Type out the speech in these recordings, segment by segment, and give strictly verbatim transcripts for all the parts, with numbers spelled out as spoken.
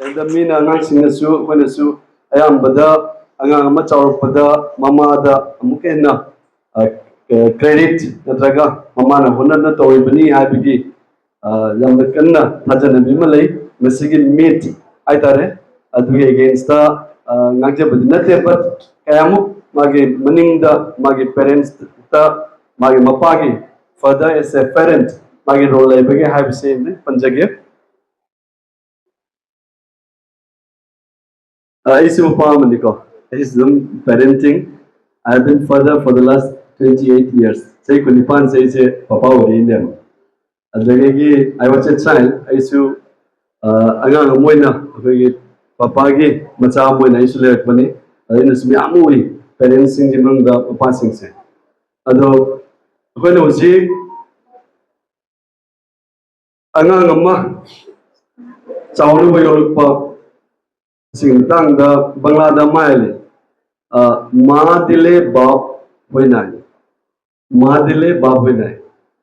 ꯑꯗꯨꯗ ꯃꯤꯅ, ꯑꯉꯥꯡꯁꯤꯡꯅꯁꯨ, ꯑꯩꯈꯣꯏꯅꯁꯨ ꯑꯌꯥꯝꯕꯗ ꯑꯉꯥꯡ ꯑꯃ ꯆꯥꯎꯔꯛꯄꯗ ꯃꯃꯥꯗ ꯑꯃꯨꯛꯀ ꯍꯦꯟꯅ ꯀ꯭ꯔꯦꯗꯤꯠ ꯅꯠꯇ꯭ꯔꯒ ꯃꯃꯥꯅ ꯍꯣꯠꯅꯗꯨꯅ ꯇꯧꯔꯤꯕꯅꯤ ꯍꯥꯏꯕꯒꯤ ꯑ, ꯌꯥꯝꯅ ꯀꯟꯅ ꯊꯥꯖꯅꯕꯤ ꯑꯃ ꯂꯩ꯫ ꯃꯁꯤꯒꯤ ꯃꯤꯠ ꯍꯥꯏꯇꯥꯔꯦ, ꯑꯗꯨꯒꯤ ꯑꯦꯒꯦꯟꯁꯇ ꯉꯥꯡꯖꯕꯗꯤ ꯅꯠꯇꯦ, ꯕꯠ ꯀꯌꯥꯃꯨꯛ ꯃꯥꯒꯤ ꯃꯅꯤꯡꯗ ꯃꯥꯒꯤ ꯄꯦꯔꯦꯟꯁꯇ, ꯃꯥꯒꯤ ꯃꯄꯥꯒꯤ, father as a parent, ꯃꯥꯒꯤ ꯔꯣꯜ ꯂꯩꯕꯒꯦ ꯍꯥꯏꯕꯁꯤ ꯑꯝꯇꯪ ꯄꯟꯖꯒꯦ꯫ ꯑ, ꯑꯩꯁꯨ ꯃꯄꯥ ꯑꯃꯅꯤꯀꯣ꯫ ꯑꯩꯁꯨ ꯑꯗꯨꯝ parenting, I have been father for the last twenty eight years. ꯆꯍꯤ ꯀꯨꯟꯅꯤꯄꯥꯟꯁꯦ ꯑꯩꯁꯦ ꯄꯄꯥ ꯑꯣꯏꯔꯛꯏꯅꯦꯕ꯫ ꯑꯗꯨꯗꯒꯤ I was a child, ꯑꯩꯁꯨ ꯑ, ꯑꯉꯥꯡ ꯑꯃ ꯑꯣꯏꯅ ꯑꯩꯈꯣꯏꯒꯤ ꯄꯄꯥꯒꯤ ꯃꯆꯥ ꯑꯃ ꯑꯣꯏꯅ ꯑꯩꯁꯨ ꯂꯩꯔꯛꯄꯅꯤ꯫ ꯑꯗ ꯑꯩꯅꯁꯨ ꯃꯌꯥꯝ ꯎꯏ, ꯄꯦꯔꯦꯟꯁꯁꯤꯡꯒꯤ ꯃꯅꯨꯡꯗ ꯄꯄꯥꯁꯤꯡꯁꯦ꯫ ꯑꯗꯣ ꯑꯩꯈꯣꯏꯅ ꯍꯧꯖꯤꯛ ꯑꯉꯥꯡ ꯑꯃ ꯆꯥꯎꯅꯕ ꯌꯣꯛꯂꯛꯄ ꯁꯤꯒꯤ ꯃꯇꯥꯡꯗ ꯕꯪꯒ꯭ꯂꯥꯗ ꯑꯃ ꯍꯥꯏꯔꯤ, ꯑ, "ꯃꯥ ꯗꯤꯂꯦ ꯕꯥꯞ ꯍꯣꯏꯅꯥꯏ, ꯃꯥ ꯗꯤꯂꯦ ꯕꯥꯞ ꯍꯣꯏꯅꯥꯏ,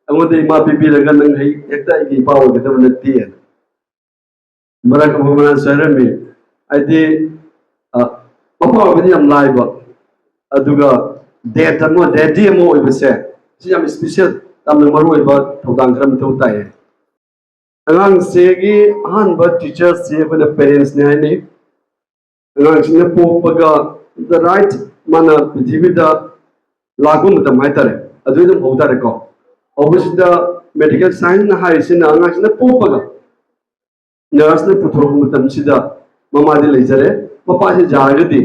ꯑꯩꯉꯣꯟꯗ ꯏꯃꯥ ꯄꯤꯕꯤꯔꯒ ꯅꯪ ꯍꯩ ꯍꯦꯛꯇ ꯑꯩꯒꯤ ꯏꯄꯥ ꯑꯣꯏꯒꯗꯕ ꯅꯠꯇꯦ"꯫ ꯃꯔꯛ ꯑꯃ ꯃꯥꯅꯁꯨ ꯍꯥꯏꯔꯝꯃꯤ, ꯍꯥꯏꯗꯤ, ꯑ, ꯃꯄꯥ ꯑꯣꯏꯕꯗꯤ ꯌꯥꯝ ꯂꯥꯏꯕ, ꯑꯗꯨꯒ ꯗꯦꯠ ꯑꯃ, ꯗꯦꯗꯤ ꯑꯃ ꯑꯣꯏꯕꯁꯦ, ꯁꯤ ꯌꯥꯝ ꯏꯁꯄꯤꯁꯦꯜ, ꯌꯥꯝꯅ ꯃꯔꯨ ꯑꯣꯏꯕ ꯊꯧꯗꯥꯡ ꯈꯔ ꯃꯊꯧ ꯇꯥꯏꯌꯦ꯫ ꯑꯉꯥꯡꯁꯤꯒꯤ ꯑꯍꯥꯟꯕ ꯇꯤꯆꯔꯁꯁꯤ ꯑꯩꯈꯣꯏꯅ ꯄꯦꯔꯦꯟꯁꯅꯦ ꯍꯥꯏꯅꯩ꯫ ꯑꯉꯥꯡꯁꯤꯅ ꯄꯣꯛꯄꯒ, the right, ꯃꯥꯅ ꯄ꯭ꯔꯤꯊꯤꯕꯤꯗ ꯂꯥꯛꯄ ꯃꯇꯝ ꯍꯥꯏꯇꯥꯔꯦ, ꯑꯗꯨ ꯑꯗꯨꯝ ꯍꯧ ꯇꯥꯔꯦꯀꯣ꯫ ꯍꯧꯕꯁꯤꯗ ꯃꯦꯗꯤꯀꯦꯜ ꯁꯥꯏꯟꯁꯅ ꯍꯥꯏꯔꯤꯁꯤꯅ ꯑꯉꯥꯡꯁꯤꯅ ꯄꯣꯛꯄꯒ ꯅꯔꯁꯅ ꯄꯨꯊꯣꯔꯛꯄ ꯃꯇꯝꯁꯤꯗ ꯃꯃꯥꯗꯤ ꯂꯩꯖꯔꯦ, ꯃꯄꯥꯁꯤ ꯌꯥꯔꯒꯗꯤ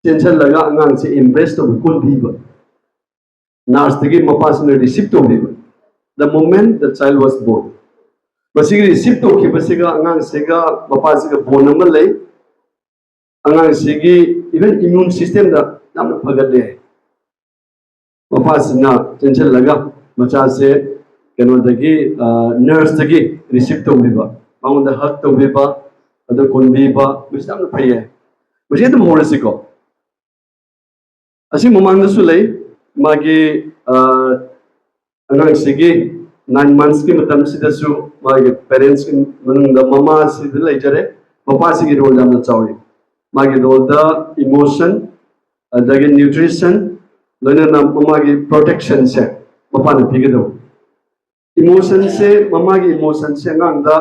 ꯆꯦꯟꯁꯤꯜꯂꯒ ꯑꯉꯥꯡꯁꯦ ꯏꯝꯕ꯭ꯔꯦꯁ ꯇꯧꯕ, ꯀꯣꯟꯕꯤꯕ, ꯅꯔꯁꯇꯒꯤ ꯃꯄꯥꯁꯤꯅ ꯔꯤꯁꯤꯞ ꯇꯧꯕꯤꯕ, the moment the child was born꯫ ꯃꯁꯤꯒꯤ ꯔꯤꯁꯤꯞ ꯇꯧꯈꯤꯕꯁꯤꯒ ꯑꯉꯥꯡꯁꯤꯒ ꯃꯄꯥꯁꯤꯒ ꯕꯣꯟ ꯑꯃ ꯂꯩ꯫ ꯑꯉꯥꯡꯁꯤꯒꯤ ꯏꯚꯟ ꯏꯃ꯭ꯌꯨꯟ ꯁꯤꯁꯇꯦꯝꯗ ꯌꯥꯝꯅ ꯐꯒꯠꯂꯦ꯫ ꯃꯄꯥꯁꯤꯅ ꯆꯦꯟꯁꯤꯜꯂꯒ ꯃꯆꯥꯁꯦ ꯀꯩꯅꯣꯗꯒꯤ, ꯑ, ꯅꯔꯁꯇꯒꯤ ꯔꯤꯁꯤꯞ ꯇꯧꯕꯤꯕ, ꯃꯉꯣꯟꯗ ꯍꯛ ꯇꯧꯕꯤꯕ, ꯑꯗꯨ ꯀꯣꯟꯕꯤꯕ, ꯃꯁꯤ ꯌꯥꯝꯅ ꯐꯩꯌꯦ꯫ ꯃꯁꯤ ꯑꯗꯨꯝ ꯍꯧꯔꯁꯤꯀꯣ꯫ ꯑꯁꯤ ꯃꯃꯥꯡꯗꯁꯨ ꯂꯩ, ꯃꯥꯒꯤ, ꯑ, ꯑꯉꯥꯡꯁꯤꯒꯤ ꯅꯥꯏꯟ ꯃꯟꯁꯀꯤ ꯃꯇꯝꯁꯤꯗꯁꯨ ꯃꯥꯒꯤ ꯄꯦꯔꯦꯟꯁꯀꯤ ꯃꯅꯨꯡꯗ ꯃꯃꯥꯁꯤꯗ ꯂꯩꯖꯔꯦ꯫ ꯃꯄꯥꯁꯤꯒꯤ ꯔꯣꯜ ꯌꯥꯝꯅ ꯆꯥꯎꯏ꯫ ꯃꯥꯒꯤ ꯔꯣꯜꯗ ꯏꯃꯣꯁꯟ, ꯑꯗꯒꯤ ꯅ꯭ꯌꯨꯇ꯭ꯔꯤꯁꯟ, ꯂꯣꯏꯅꯅ ꯃꯃꯥꯒꯤ ꯄ꯭ꯔꯣꯇꯦꯛꯁꯟꯁꯦ ꯃꯄꯥꯅ ꯄꯤꯒꯗꯧꯕ꯫ ꯏꯃꯣꯁꯟꯁꯦ, ꯃꯃꯥꯒꯤ ꯏꯃꯣꯁꯟꯁꯦ ꯑꯉꯥꯡꯗ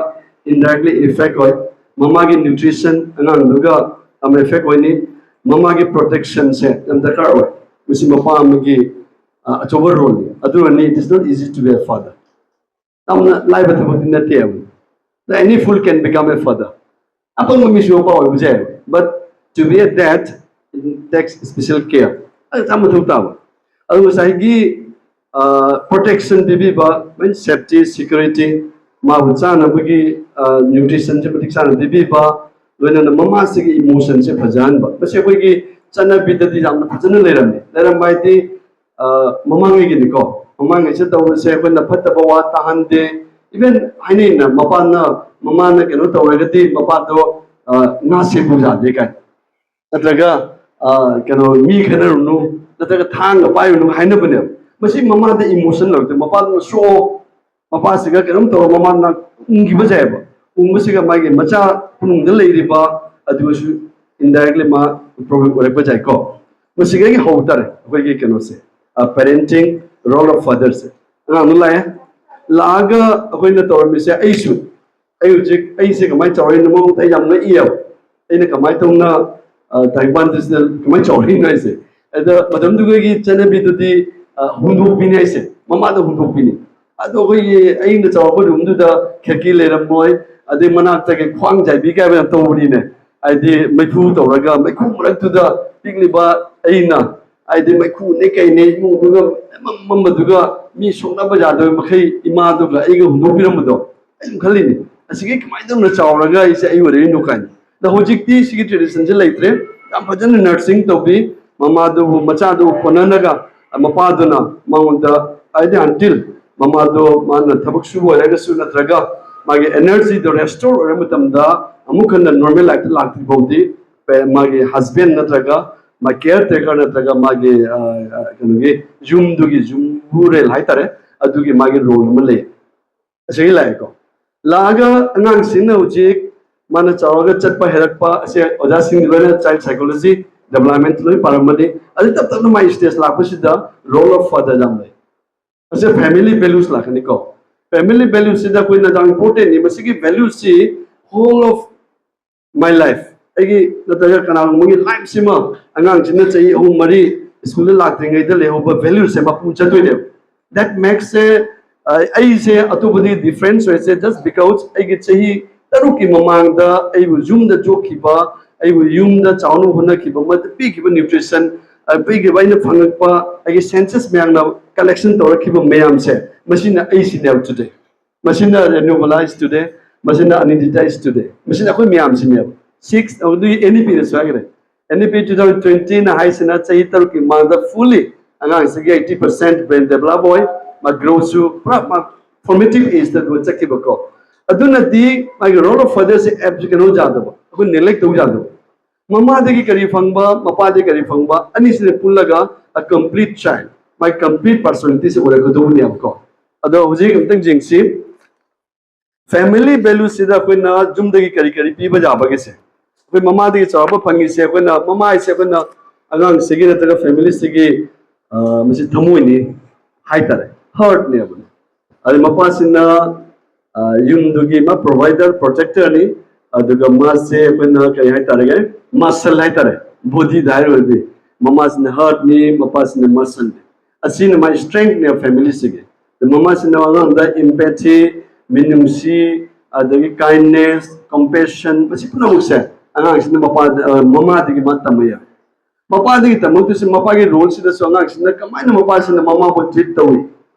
ꯏꯟꯗꯥꯏꯔꯦꯛꯂꯤ ꯏꯐꯦꯛ ꯑꯣꯏ꯫ ꯃꯃꯥꯒꯤ ꯅ꯭ꯌꯨꯇ꯭ꯔꯤꯁꯟ ꯑꯉꯥꯡꯗꯨꯒ ꯌꯥꯝ ꯏꯐꯦꯛ ꯑꯣꯏꯅꯤ꯫ ꯃꯃꯥꯒꯤ ꯄ꯭ꯔꯣꯇꯦꯛꯁꯟꯁꯦ ꯌꯥꯝ ꯗꯔꯀꯥꯔ ꯑꯣꯏ꯫ ꯃꯁꯤ ꯃꯄꯥ ꯑꯃꯒꯤ ꯑ, ꯑꯆꯧꯕ ꯔꯣꯜꯅꯤ꯫ ꯑꯗꯨꯅꯅꯤ it is not easy to be a father. ꯌꯥꯝꯅ ꯂꯥꯏꯕ ꯊꯕꯛꯇꯤ ꯅꯠꯇꯦꯕ꯫ Any fool can become a father. ꯑꯄꯪꯕ ꯃꯤꯁꯨ ꯃꯄꯥ ꯑꯣꯏꯕꯁꯦ, but to be a dad, it takes special care. ꯑꯗꯨ ꯌꯥꯝ ꯃꯊꯧ ꯇꯥꯕ꯫ ꯑꯗꯨ ꯉꯁꯥꯏꯒꯤ ꯄ꯭ꯔꯣꯇꯦꯛꯁꯟ ꯄꯤꯕꯤꯕ, ꯃꯤꯟꯁ ꯁꯦꯐꯇꯤ, ꯁꯦꯀ꯭ꯌꯨꯔꯤꯇꯤ, ꯃꯥꯕꯨ ꯆꯥꯅꯕꯒꯤ ꯅ꯭ꯌꯨꯇ꯭ꯔꯤꯁꯟꯁꯦ ꯃꯇꯤꯛ ꯆꯥꯅ ꯄꯤꯕꯤꯕ, ꯂꯣꯏꯅꯅ ꯃꯃꯥꯁꯤꯒꯤ ꯏꯃꯣꯁꯟꯁꯦ ꯐꯖꯍꯟꯕ, ꯃꯁꯤ ꯑꯩꯈꯣꯏꯒꯤ ꯆꯠꯅꯕꯤꯗꯗꯤ ꯌꯥꯝꯅ ꯐꯖꯅ ꯂꯩꯔꯝꯃꯤ꯫ ꯂꯩꯔꯝꯕ ꯍꯥꯏꯗꯤ, ꯃꯃꯥꯡꯉꯩꯒꯤꯅꯤꯀꯣ, ꯃꯃꯥꯡꯉꯩꯁꯦ ꯇꯧꯕꯁꯦ ꯑꯩꯈꯣꯏꯅ ꯐꯠꯇꯕ ꯋꯥ ꯇꯥꯍꯟꯗꯦ꯫ ꯏꯚꯟ ꯍꯥꯏꯅꯩꯅ, ꯃꯄꯥꯅ, ꯃꯃꯥꯅ ꯀꯩꯅꯣ ꯇꯧꯔꯒꯗꯤ ꯃꯄꯥꯗꯣ ꯉꯥ ꯁꯦꯝꯕ ꯌꯥꯗꯦ ꯀꯥꯏꯅ, ꯅꯠꯇ꯭ꯔꯒ ꯀꯩꯅꯣ, ꯃꯤ ꯈꯠꯅꯔꯨꯅꯨ, ꯅꯠꯇ꯭ꯔꯒ ꯊꯥꯡꯒ ꯄꯥꯏꯔꯨꯅꯨ ꯍꯥꯏꯅꯕꯅꯦꯕ꯫ ꯃꯁꯤ ꯃꯃꯥꯗ ꯏꯃꯣꯁꯟ ꯂꯧꯔꯛꯇꯦ, ꯃꯄꯥꯗꯨꯅ ꯁꯣꯛꯑꯣ, ꯃꯄꯥꯁꯤꯒ ꯀꯩꯅꯣꯝ ꯇꯧꯔ ꯃꯃꯥꯅ ꯎꯪꯈꯤꯕꯁꯦ ꯍꯥꯏꯕ, ꯎꯪꯕꯁꯤꯒ ꯃꯥꯒꯤ ꯃꯆꯥ ꯈꯨꯅꯨꯡꯗ ꯂꯩꯔꯤꯕ ꯑꯗꯨꯒꯁꯨ ꯏꯟꯗꯥꯏꯔꯦꯛꯂꯤ ꯃꯥ ꯄ꯭ꯔꯣꯕ꯭ꯂꯦꯝ ꯑꯣꯏꯔꯛꯄ ꯌꯥꯏꯀꯣ꯫ ꯃꯁꯤꯗꯒꯤ ꯍꯧ ꯇꯥꯔꯦ ꯑꯩꯈꯣꯏꯒꯤ ꯀꯩꯅꯣꯁꯦ, ꯄꯦꯔꯦꯟꯇꯤꯡ ꯔꯣꯜ ꯑꯣꯐ ꯐꯥꯗꯔꯁꯦ꯫ ꯑꯉꯥꯡꯗꯣ ꯂꯥꯛꯑꯦ, ꯂꯥꯛꯑꯒ ꯑꯩꯈꯣꯏꯅ ꯇꯧꯔꯝꯃꯤꯁꯦ, ꯑꯩꯁꯨ, ꯑꯩ ꯍꯧꯖꯤꯛ ꯑꯩꯁꯦ ꯀꯃꯥꯏꯅ ꯆꯥꯎꯔꯛꯏꯅꯣ ꯃꯉꯣꯟꯗ ꯑꯩ ꯌꯥꯝ ꯉꯛꯏꯌꯦꯕ꯫ ꯑꯩꯅ ꯀꯃꯥꯏꯅ ꯇꯧꯅ ꯇꯥꯏꯕꯪꯄꯥꯟꯁꯤꯗ ꯀꯃꯥꯏꯅ ꯆꯥꯎꯔꯛꯏꯅꯣ ꯍꯥꯏꯁꯦ꯫ ꯑꯗ ꯃꯇꯝꯗꯨꯒꯤ ꯆꯠꯅꯕꯤꯗꯨꯗꯤ ꯍꯨꯟꯗꯣꯛꯄꯤꯅꯤ ꯍꯥꯏꯁꯦ, ꯃꯃꯥꯗ ꯍꯨꯟꯗꯣꯛꯄꯤꯅꯤ꯫ ꯑꯗꯣ ꯑꯩꯈꯣꯏꯒꯤ ꯑꯩꯅ ꯆꯥꯎꯔꯛꯄ ꯔꯨꯝꯗꯨꯗ ꯈꯦꯀꯤ ꯂꯩꯔꯝꯃꯣꯏ, ꯑꯗꯩ ꯃꯅꯥꯛꯇꯒꯤ ꯈ꯭ꯋꯥꯡ ꯖꯥꯏꯕꯤ ꯀꯥꯏꯕ ꯌꯥꯝ ꯇꯧꯕꯅꯤꯅꯦ꯫ ꯍꯥꯏꯗꯤ ꯃꯩꯐꯨ ꯇꯧꯔꯒ ꯃꯩꯈꯨ ꯃꯔꯛꯇꯨꯗ ꯄꯤꯛꯂꯤꯕ ꯑꯩꯅ, ꯍꯥꯏꯗꯤ ꯃꯩꯈꯨꯅꯦ ꯀꯩꯅꯦ ꯏꯃꯨꯡꯗꯨꯒ ꯃꯝꯃꯝꯕꯗꯨꯒ ꯃꯤ ꯁꯣꯛꯅꯕ ꯌꯥꯗꯕ ꯃꯈꯩ ꯏꯃꯥꯗꯨꯒ ꯑꯩꯒ ꯍꯨꯟꯗꯣꯛꯄꯤꯔꯝꯕꯗꯣ꯫ ꯑꯩ ꯑꯗꯨꯝ ꯈꯜꯂꯤꯅꯦ, ꯑꯁꯤꯒꯤ ꯀꯃꯥꯏꯅ ꯇꯧꯅ ꯆꯥꯎꯔꯒ ꯑꯩꯁꯦ ꯑꯩ ꯑꯣꯏꯔꯛꯏꯅꯣ ꯀꯥꯏꯅ꯫ ꯑꯗꯣ ꯍꯧꯖꯤꯛꯇꯤ ꯁꯤꯒꯤ ꯇ꯭ꯔꯦꯗꯤꯁꯟꯁꯦ ꯂꯩꯇ꯭ꯔꯦ꯫ ꯌꯥꯝ ꯐꯖꯅ ꯅꯔꯁꯤꯡ ꯇꯧꯕꯤ, ꯃꯃꯥꯗꯨꯕꯨ, ꯃꯆꯥꯗꯨꯕꯨ ꯀꯣꯟꯅꯅꯒ ꯃꯄꯥꯗꯨꯅ ꯃꯉꯣꯟꯗ, ꯍꯥꯏꯗꯤ until ꯃꯃꯥꯗꯣ ꯃꯥꯅ ꯊꯕꯛ ꯁꯨꯕ ꯑꯣꯏꯔꯒꯁꯨ ꯅꯠꯇ꯭ꯔꯒ ꯃꯥꯒꯤ ꯑꯦꯅꯔꯖꯤꯗꯣ ꯔꯦꯁꯇꯣꯔ ꯑꯣꯏꯔ ꯃꯇꯝꯗ ꯑꯃꯨꯛ ꯍꯟꯅ ꯅꯣꯔꯃꯦꯜ ꯂꯥꯏꯐꯇ ꯂꯥꯛꯇ꯭ꯔꯤ ꯐꯥꯎꯗꯤ ꯃꯥꯒꯤ ꯍꯁꯕꯦꯟ ꯅꯠꯇ꯭ꯔꯒ ꯃꯥ ꯀꯦꯌꯔ ꯇꯦꯀꯔ ꯅꯠꯇ꯭ꯔꯒ ꯃꯥꯒꯤ ꯀꯩꯅꯣꯒꯤ ꯌꯨꯝꯗꯨꯒꯤ ꯌꯨꯝꯕꯨꯔꯦꯜ ꯍꯥꯏꯇꯥꯔꯦ, ꯑꯗꯨꯒꯤ ꯃꯥꯒꯤ ꯔꯣꯜ ꯑꯃ ꯂꯩ꯫ ꯑꯁꯤꯒꯤ ꯂꯥꯛꯑꯦꯀꯣ꯫ ꯂꯥꯛꯑꯒ ꯑꯉꯥꯡꯁꯤꯡꯅ ꯍꯧꯖꯤꯛ ꯃꯥꯅ ꯆꯥꯎꯔꯒ ꯆꯠꯄ ꯍꯩꯔꯛꯄ ꯑꯁꯦ ꯑꯣꯖꯥꯁꯤꯡ ꯂꯣꯏꯅ ꯆꯥꯏꯜ ꯁꯥꯏꯀꯣꯂꯣꯖꯤ ꯗꯦꯕꯂꯞꯃꯦꯟ ꯂꯣꯏ ꯄꯥꯔꯝꯃꯅꯤ꯫ ꯑꯗꯨ ꯇꯞ ꯇꯞꯅ ꯃꯥꯏ ꯁ꯭ꯇꯦꯖ ꯂꯥꯛꯄꯁꯤꯗ ꯔꯣꯜ ꯑꯣꯐ ꯐꯥꯗꯔ ꯌꯥꯝ ꯂꯩ꯫ ꯑꯁꯤ ꯐꯦꯃꯤꯂꯤ ꯚꯦꯂꯨꯁ ꯂꯥꯛꯀꯅꯤꯀꯣ꯫ ꯐꯦꯃꯤꯂꯤ ꯚꯦꯂꯨꯁꯤꯗ ꯑꯩꯈꯣꯏꯅ ꯌꯥꯝ ꯏꯝꯄꯣꯔꯇꯦꯟꯅꯤ꯫ ꯃꯁꯤꯒꯤ ꯚꯦꯂꯨꯁꯤ ꯍꯣꯜ ꯑꯣꯐ ꯃꯥꯏ ꯂꯥꯏꯐ, ꯑꯩꯒꯤ ꯅꯠꯇ꯭ꯔꯒ ꯀꯅꯥꯒꯨꯝꯕꯒꯤ ꯂꯥꯏꯐꯁꯤꯃ ꯑꯉꯥꯡꯁꯤꯅ ꯆꯍꯤ ꯑꯍꯨꯝ ꯃꯔꯤ ꯁ꯭ꯀꯨꯜꯗ ꯂꯥꯛꯇ꯭ꯔꯤꯉꯩꯗ ꯂꯩꯍꯧꯕ ꯚꯦꯂꯨꯁꯦ ꯃꯄꯨ ꯆꯠꯇꯣꯏꯅꯦꯕ꯫ That makes ꯑꯩꯁꯦ ꯑꯇꯣꯞꯄꯗꯤ ꯗꯤꯐ꯭ꯔꯦꯟꯁ ꯑꯣꯏꯔꯤꯁꯦ just because ꯑꯩꯒꯤ ꯆꯍꯤ ꯇꯔꯨꯛꯀꯤ ꯃꯃꯥꯡꯗ ꯑꯩꯕꯨ ꯌꯨꯝꯗ ꯌꯣꯛꯈꯤꯕ, ꯑꯩꯕꯨ ꯌꯨꯝꯗ ꯆꯥꯎꯅꯕ ꯍꯣꯠꯅꯈꯤꯕ, ꯃꯗ ꯄꯤꯈꯤꯕ ꯅ꯭ꯌꯨꯇ꯭ꯔꯤꯁꯟ, ꯄꯤꯈꯤꯕ ꯑꯩꯅ ꯐꯪꯉꯛꯄ ꯑꯩꯒꯤ ꯁꯦꯟꯁꯁ ꯃꯌꯥꯝꯅ ꯀꯂꯦꯛꯁꯟ ꯇꯧꯔꯛꯈꯤꯕ ꯃꯌꯥꯝꯁꯦ, ꯃꯁꯤꯅ ꯑꯩꯁꯤꯅꯦꯕ ꯇꯨꯗꯦ꯫ ꯃꯁꯤꯅ ꯔꯤꯅ꯭ꯌꯨꯕꯂꯥꯏꯁ ꯇꯨꯗꯦ, ꯃꯁꯤꯅ ꯑꯟꯏꯗꯤꯇꯥꯏꯁ ꯇꯨꯗꯦ, ꯃꯁꯤꯅ ꯑꯩꯈꯣꯏ ꯃꯌꯥꯝꯁꯤꯅꯦꯕ꯫ ꯁꯤꯛꯁ ꯑꯗꯨꯒꯤ ꯑꯦꯟ ꯏ ꯄꯤꯗꯁꯨ ꯍꯥꯏꯈ꯭ꯔꯦ꯫ N E P two thousand ꯇ꯭ꯋꯦꯟꯇꯤꯅ ꯍꯥꯏꯁꯤꯅ ꯆꯍꯤ ꯇꯔꯨꯛꯀꯤ ꯃꯃꯥꯡꯗ ꯐꯨꯜꯂꯤ ꯑꯉꯥꯡꯁꯤꯒꯤ ꯑꯩꯠꯇꯤ ꯄꯔꯁꯦꯟ ꯕ꯭ꯔꯦꯟ ꯗꯦꯕꯂꯞ ꯑꯣꯏ, ꯃꯥ ꯒ꯭ꯔꯣꯠꯁꯨ ꯄꯨꯔꯥ ꯃꯥ ꯐꯣꯔꯃꯦꯇꯤꯚ ꯑꯦꯖꯇ ꯑꯗꯨ ꯆꯠꯈꯤꯕꯀꯣ꯫ ꯑꯗꯨꯅꯗꯤ ꯃꯥꯒꯤ ꯔꯣꯜ ꯑꯣꯐ ꯐꯥꯗꯔꯁꯦ ꯑꯦꯞꯁ ꯀꯩꯅꯣ ꯌꯥꯗꯕ, ꯑꯩꯈꯣꯏ ꯅꯦꯒ꯭ꯂꯦꯛ ꯇꯧ ꯌꯥꯗꯕ꯫ ꯃꯃꯥꯗꯒꯤ ꯀꯔꯤ ꯐꯪꯕ, ꯃꯄꯥꯗꯒꯤ ꯀꯔꯤ ꯐꯪꯕ, ꯑꯅꯤꯁꯤꯅ ꯄꯨꯜꯂꯒ a complete child, my complete personalityꯁꯦ ꯑꯣꯏꯔꯛꯀꯗꯧꯕꯅꯦꯕꯀꯣ꯫ ꯑꯗꯣ ꯍꯧꯖꯤꯛ ꯑꯝꯇꯪ ꯌꯦꯡꯁꯤ꯫ ꯐꯦꯃꯤꯂꯤ ꯚꯦꯂꯨꯁꯤꯗ ꯑꯩꯈꯣꯏꯅ ꯌꯨꯝꯗꯒꯤ ꯀꯔꯤ ꯀꯔꯤ ꯄꯤꯕ ꯌꯥꯕꯒꯦꯁꯦ, ꯑꯩꯈꯣꯏ ꯃꯃꯥꯗꯒꯤ ꯆꯥꯎꯔꯛꯄ ꯐꯪꯉꯤꯁꯦ, ꯑꯩꯈꯣꯏꯅ ꯃꯃꯥ ꯍꯥꯏꯁꯦ ꯑꯩꯈꯣꯏꯅ ꯑꯉꯥꯡꯁꯤꯒꯤ ꯅꯠꯇ꯭ꯔꯒ ꯐꯦꯃꯤꯂꯤꯁꯤꯒꯤ, ꯑ, ꯃꯁꯤ ꯊꯃꯣꯏꯅꯤ ꯍꯥꯏꯇꯥꯔꯦ, ꯍꯥꯔꯠꯅꯦꯕ꯫ ꯑꯗꯩ ꯃꯄꯥꯁꯤꯅ, ꯑ, ꯌꯨꯝꯗꯨꯒꯤ ꯃꯥ ꯄ꯭ꯔꯣꯚꯥꯏꯗꯔ, ꯄ꯭ꯔꯣꯇꯦꯛꯇꯔꯅꯤ꯫ ꯑꯗꯨꯒ ꯃꯥꯁꯦ ꯑꯩꯈꯣꯏꯅ ꯀꯔꯤ ꯍꯥꯏꯇꯥꯔꯦ, ꯃꯁꯜ ꯍꯥꯏꯇꯥꯔꯦ, ꯕꯣꯗꯤꯗ ꯍꯥꯏꯔꯨꯔꯗꯤ ꯃꯃꯥꯁꯤꯅ ꯍꯥꯔꯠꯅꯤ, ꯃꯄꯥꯁꯤꯅ ꯃꯁꯜꯅꯤ꯫ ꯑꯁꯤꯅ ꯃꯥꯏ ꯁ꯭ꯇꯔꯦꯡꯅꯦꯕ ꯐꯦꯃꯤꯂꯤꯁꯤꯒꯤ꯫ ꯃꯃꯥꯁꯤꯅ ꯑꯉꯥꯡꯗ ꯏꯝꯄꯦꯊꯤ, ꯃꯤꯅꯨꯡꯁꯤ, ꯑꯗꯒꯤ ꯀꯥꯏꯟꯅꯦꯁ, ꯀꯝꯄꯦꯁꯟ, ꯃꯁꯤ ꯄꯨꯝꯅꯃꯛꯁꯦ ꯑꯉꯥꯡꯁꯤꯅ ꯃꯄꯥꯗ, ꯑ, ꯃꯃꯥꯗꯒꯤ ꯃꯥ ꯇꯝꯕ ꯌꯥꯏ꯫ ꯃꯄꯥꯗꯒꯤ ꯇꯝꯃꯛꯇꯣꯏꯁꯦ, ꯃꯄꯥꯒꯤ ꯔꯣꯜꯁꯤꯗꯁꯨ ꯑꯉꯥꯡꯁꯤꯅ ꯀꯃꯥꯏꯅ ꯃꯄꯥꯁꯤꯅ ꯃꯃꯥꯕꯨ ꯇ꯭ꯔꯤꯠ ꯇꯧꯏ,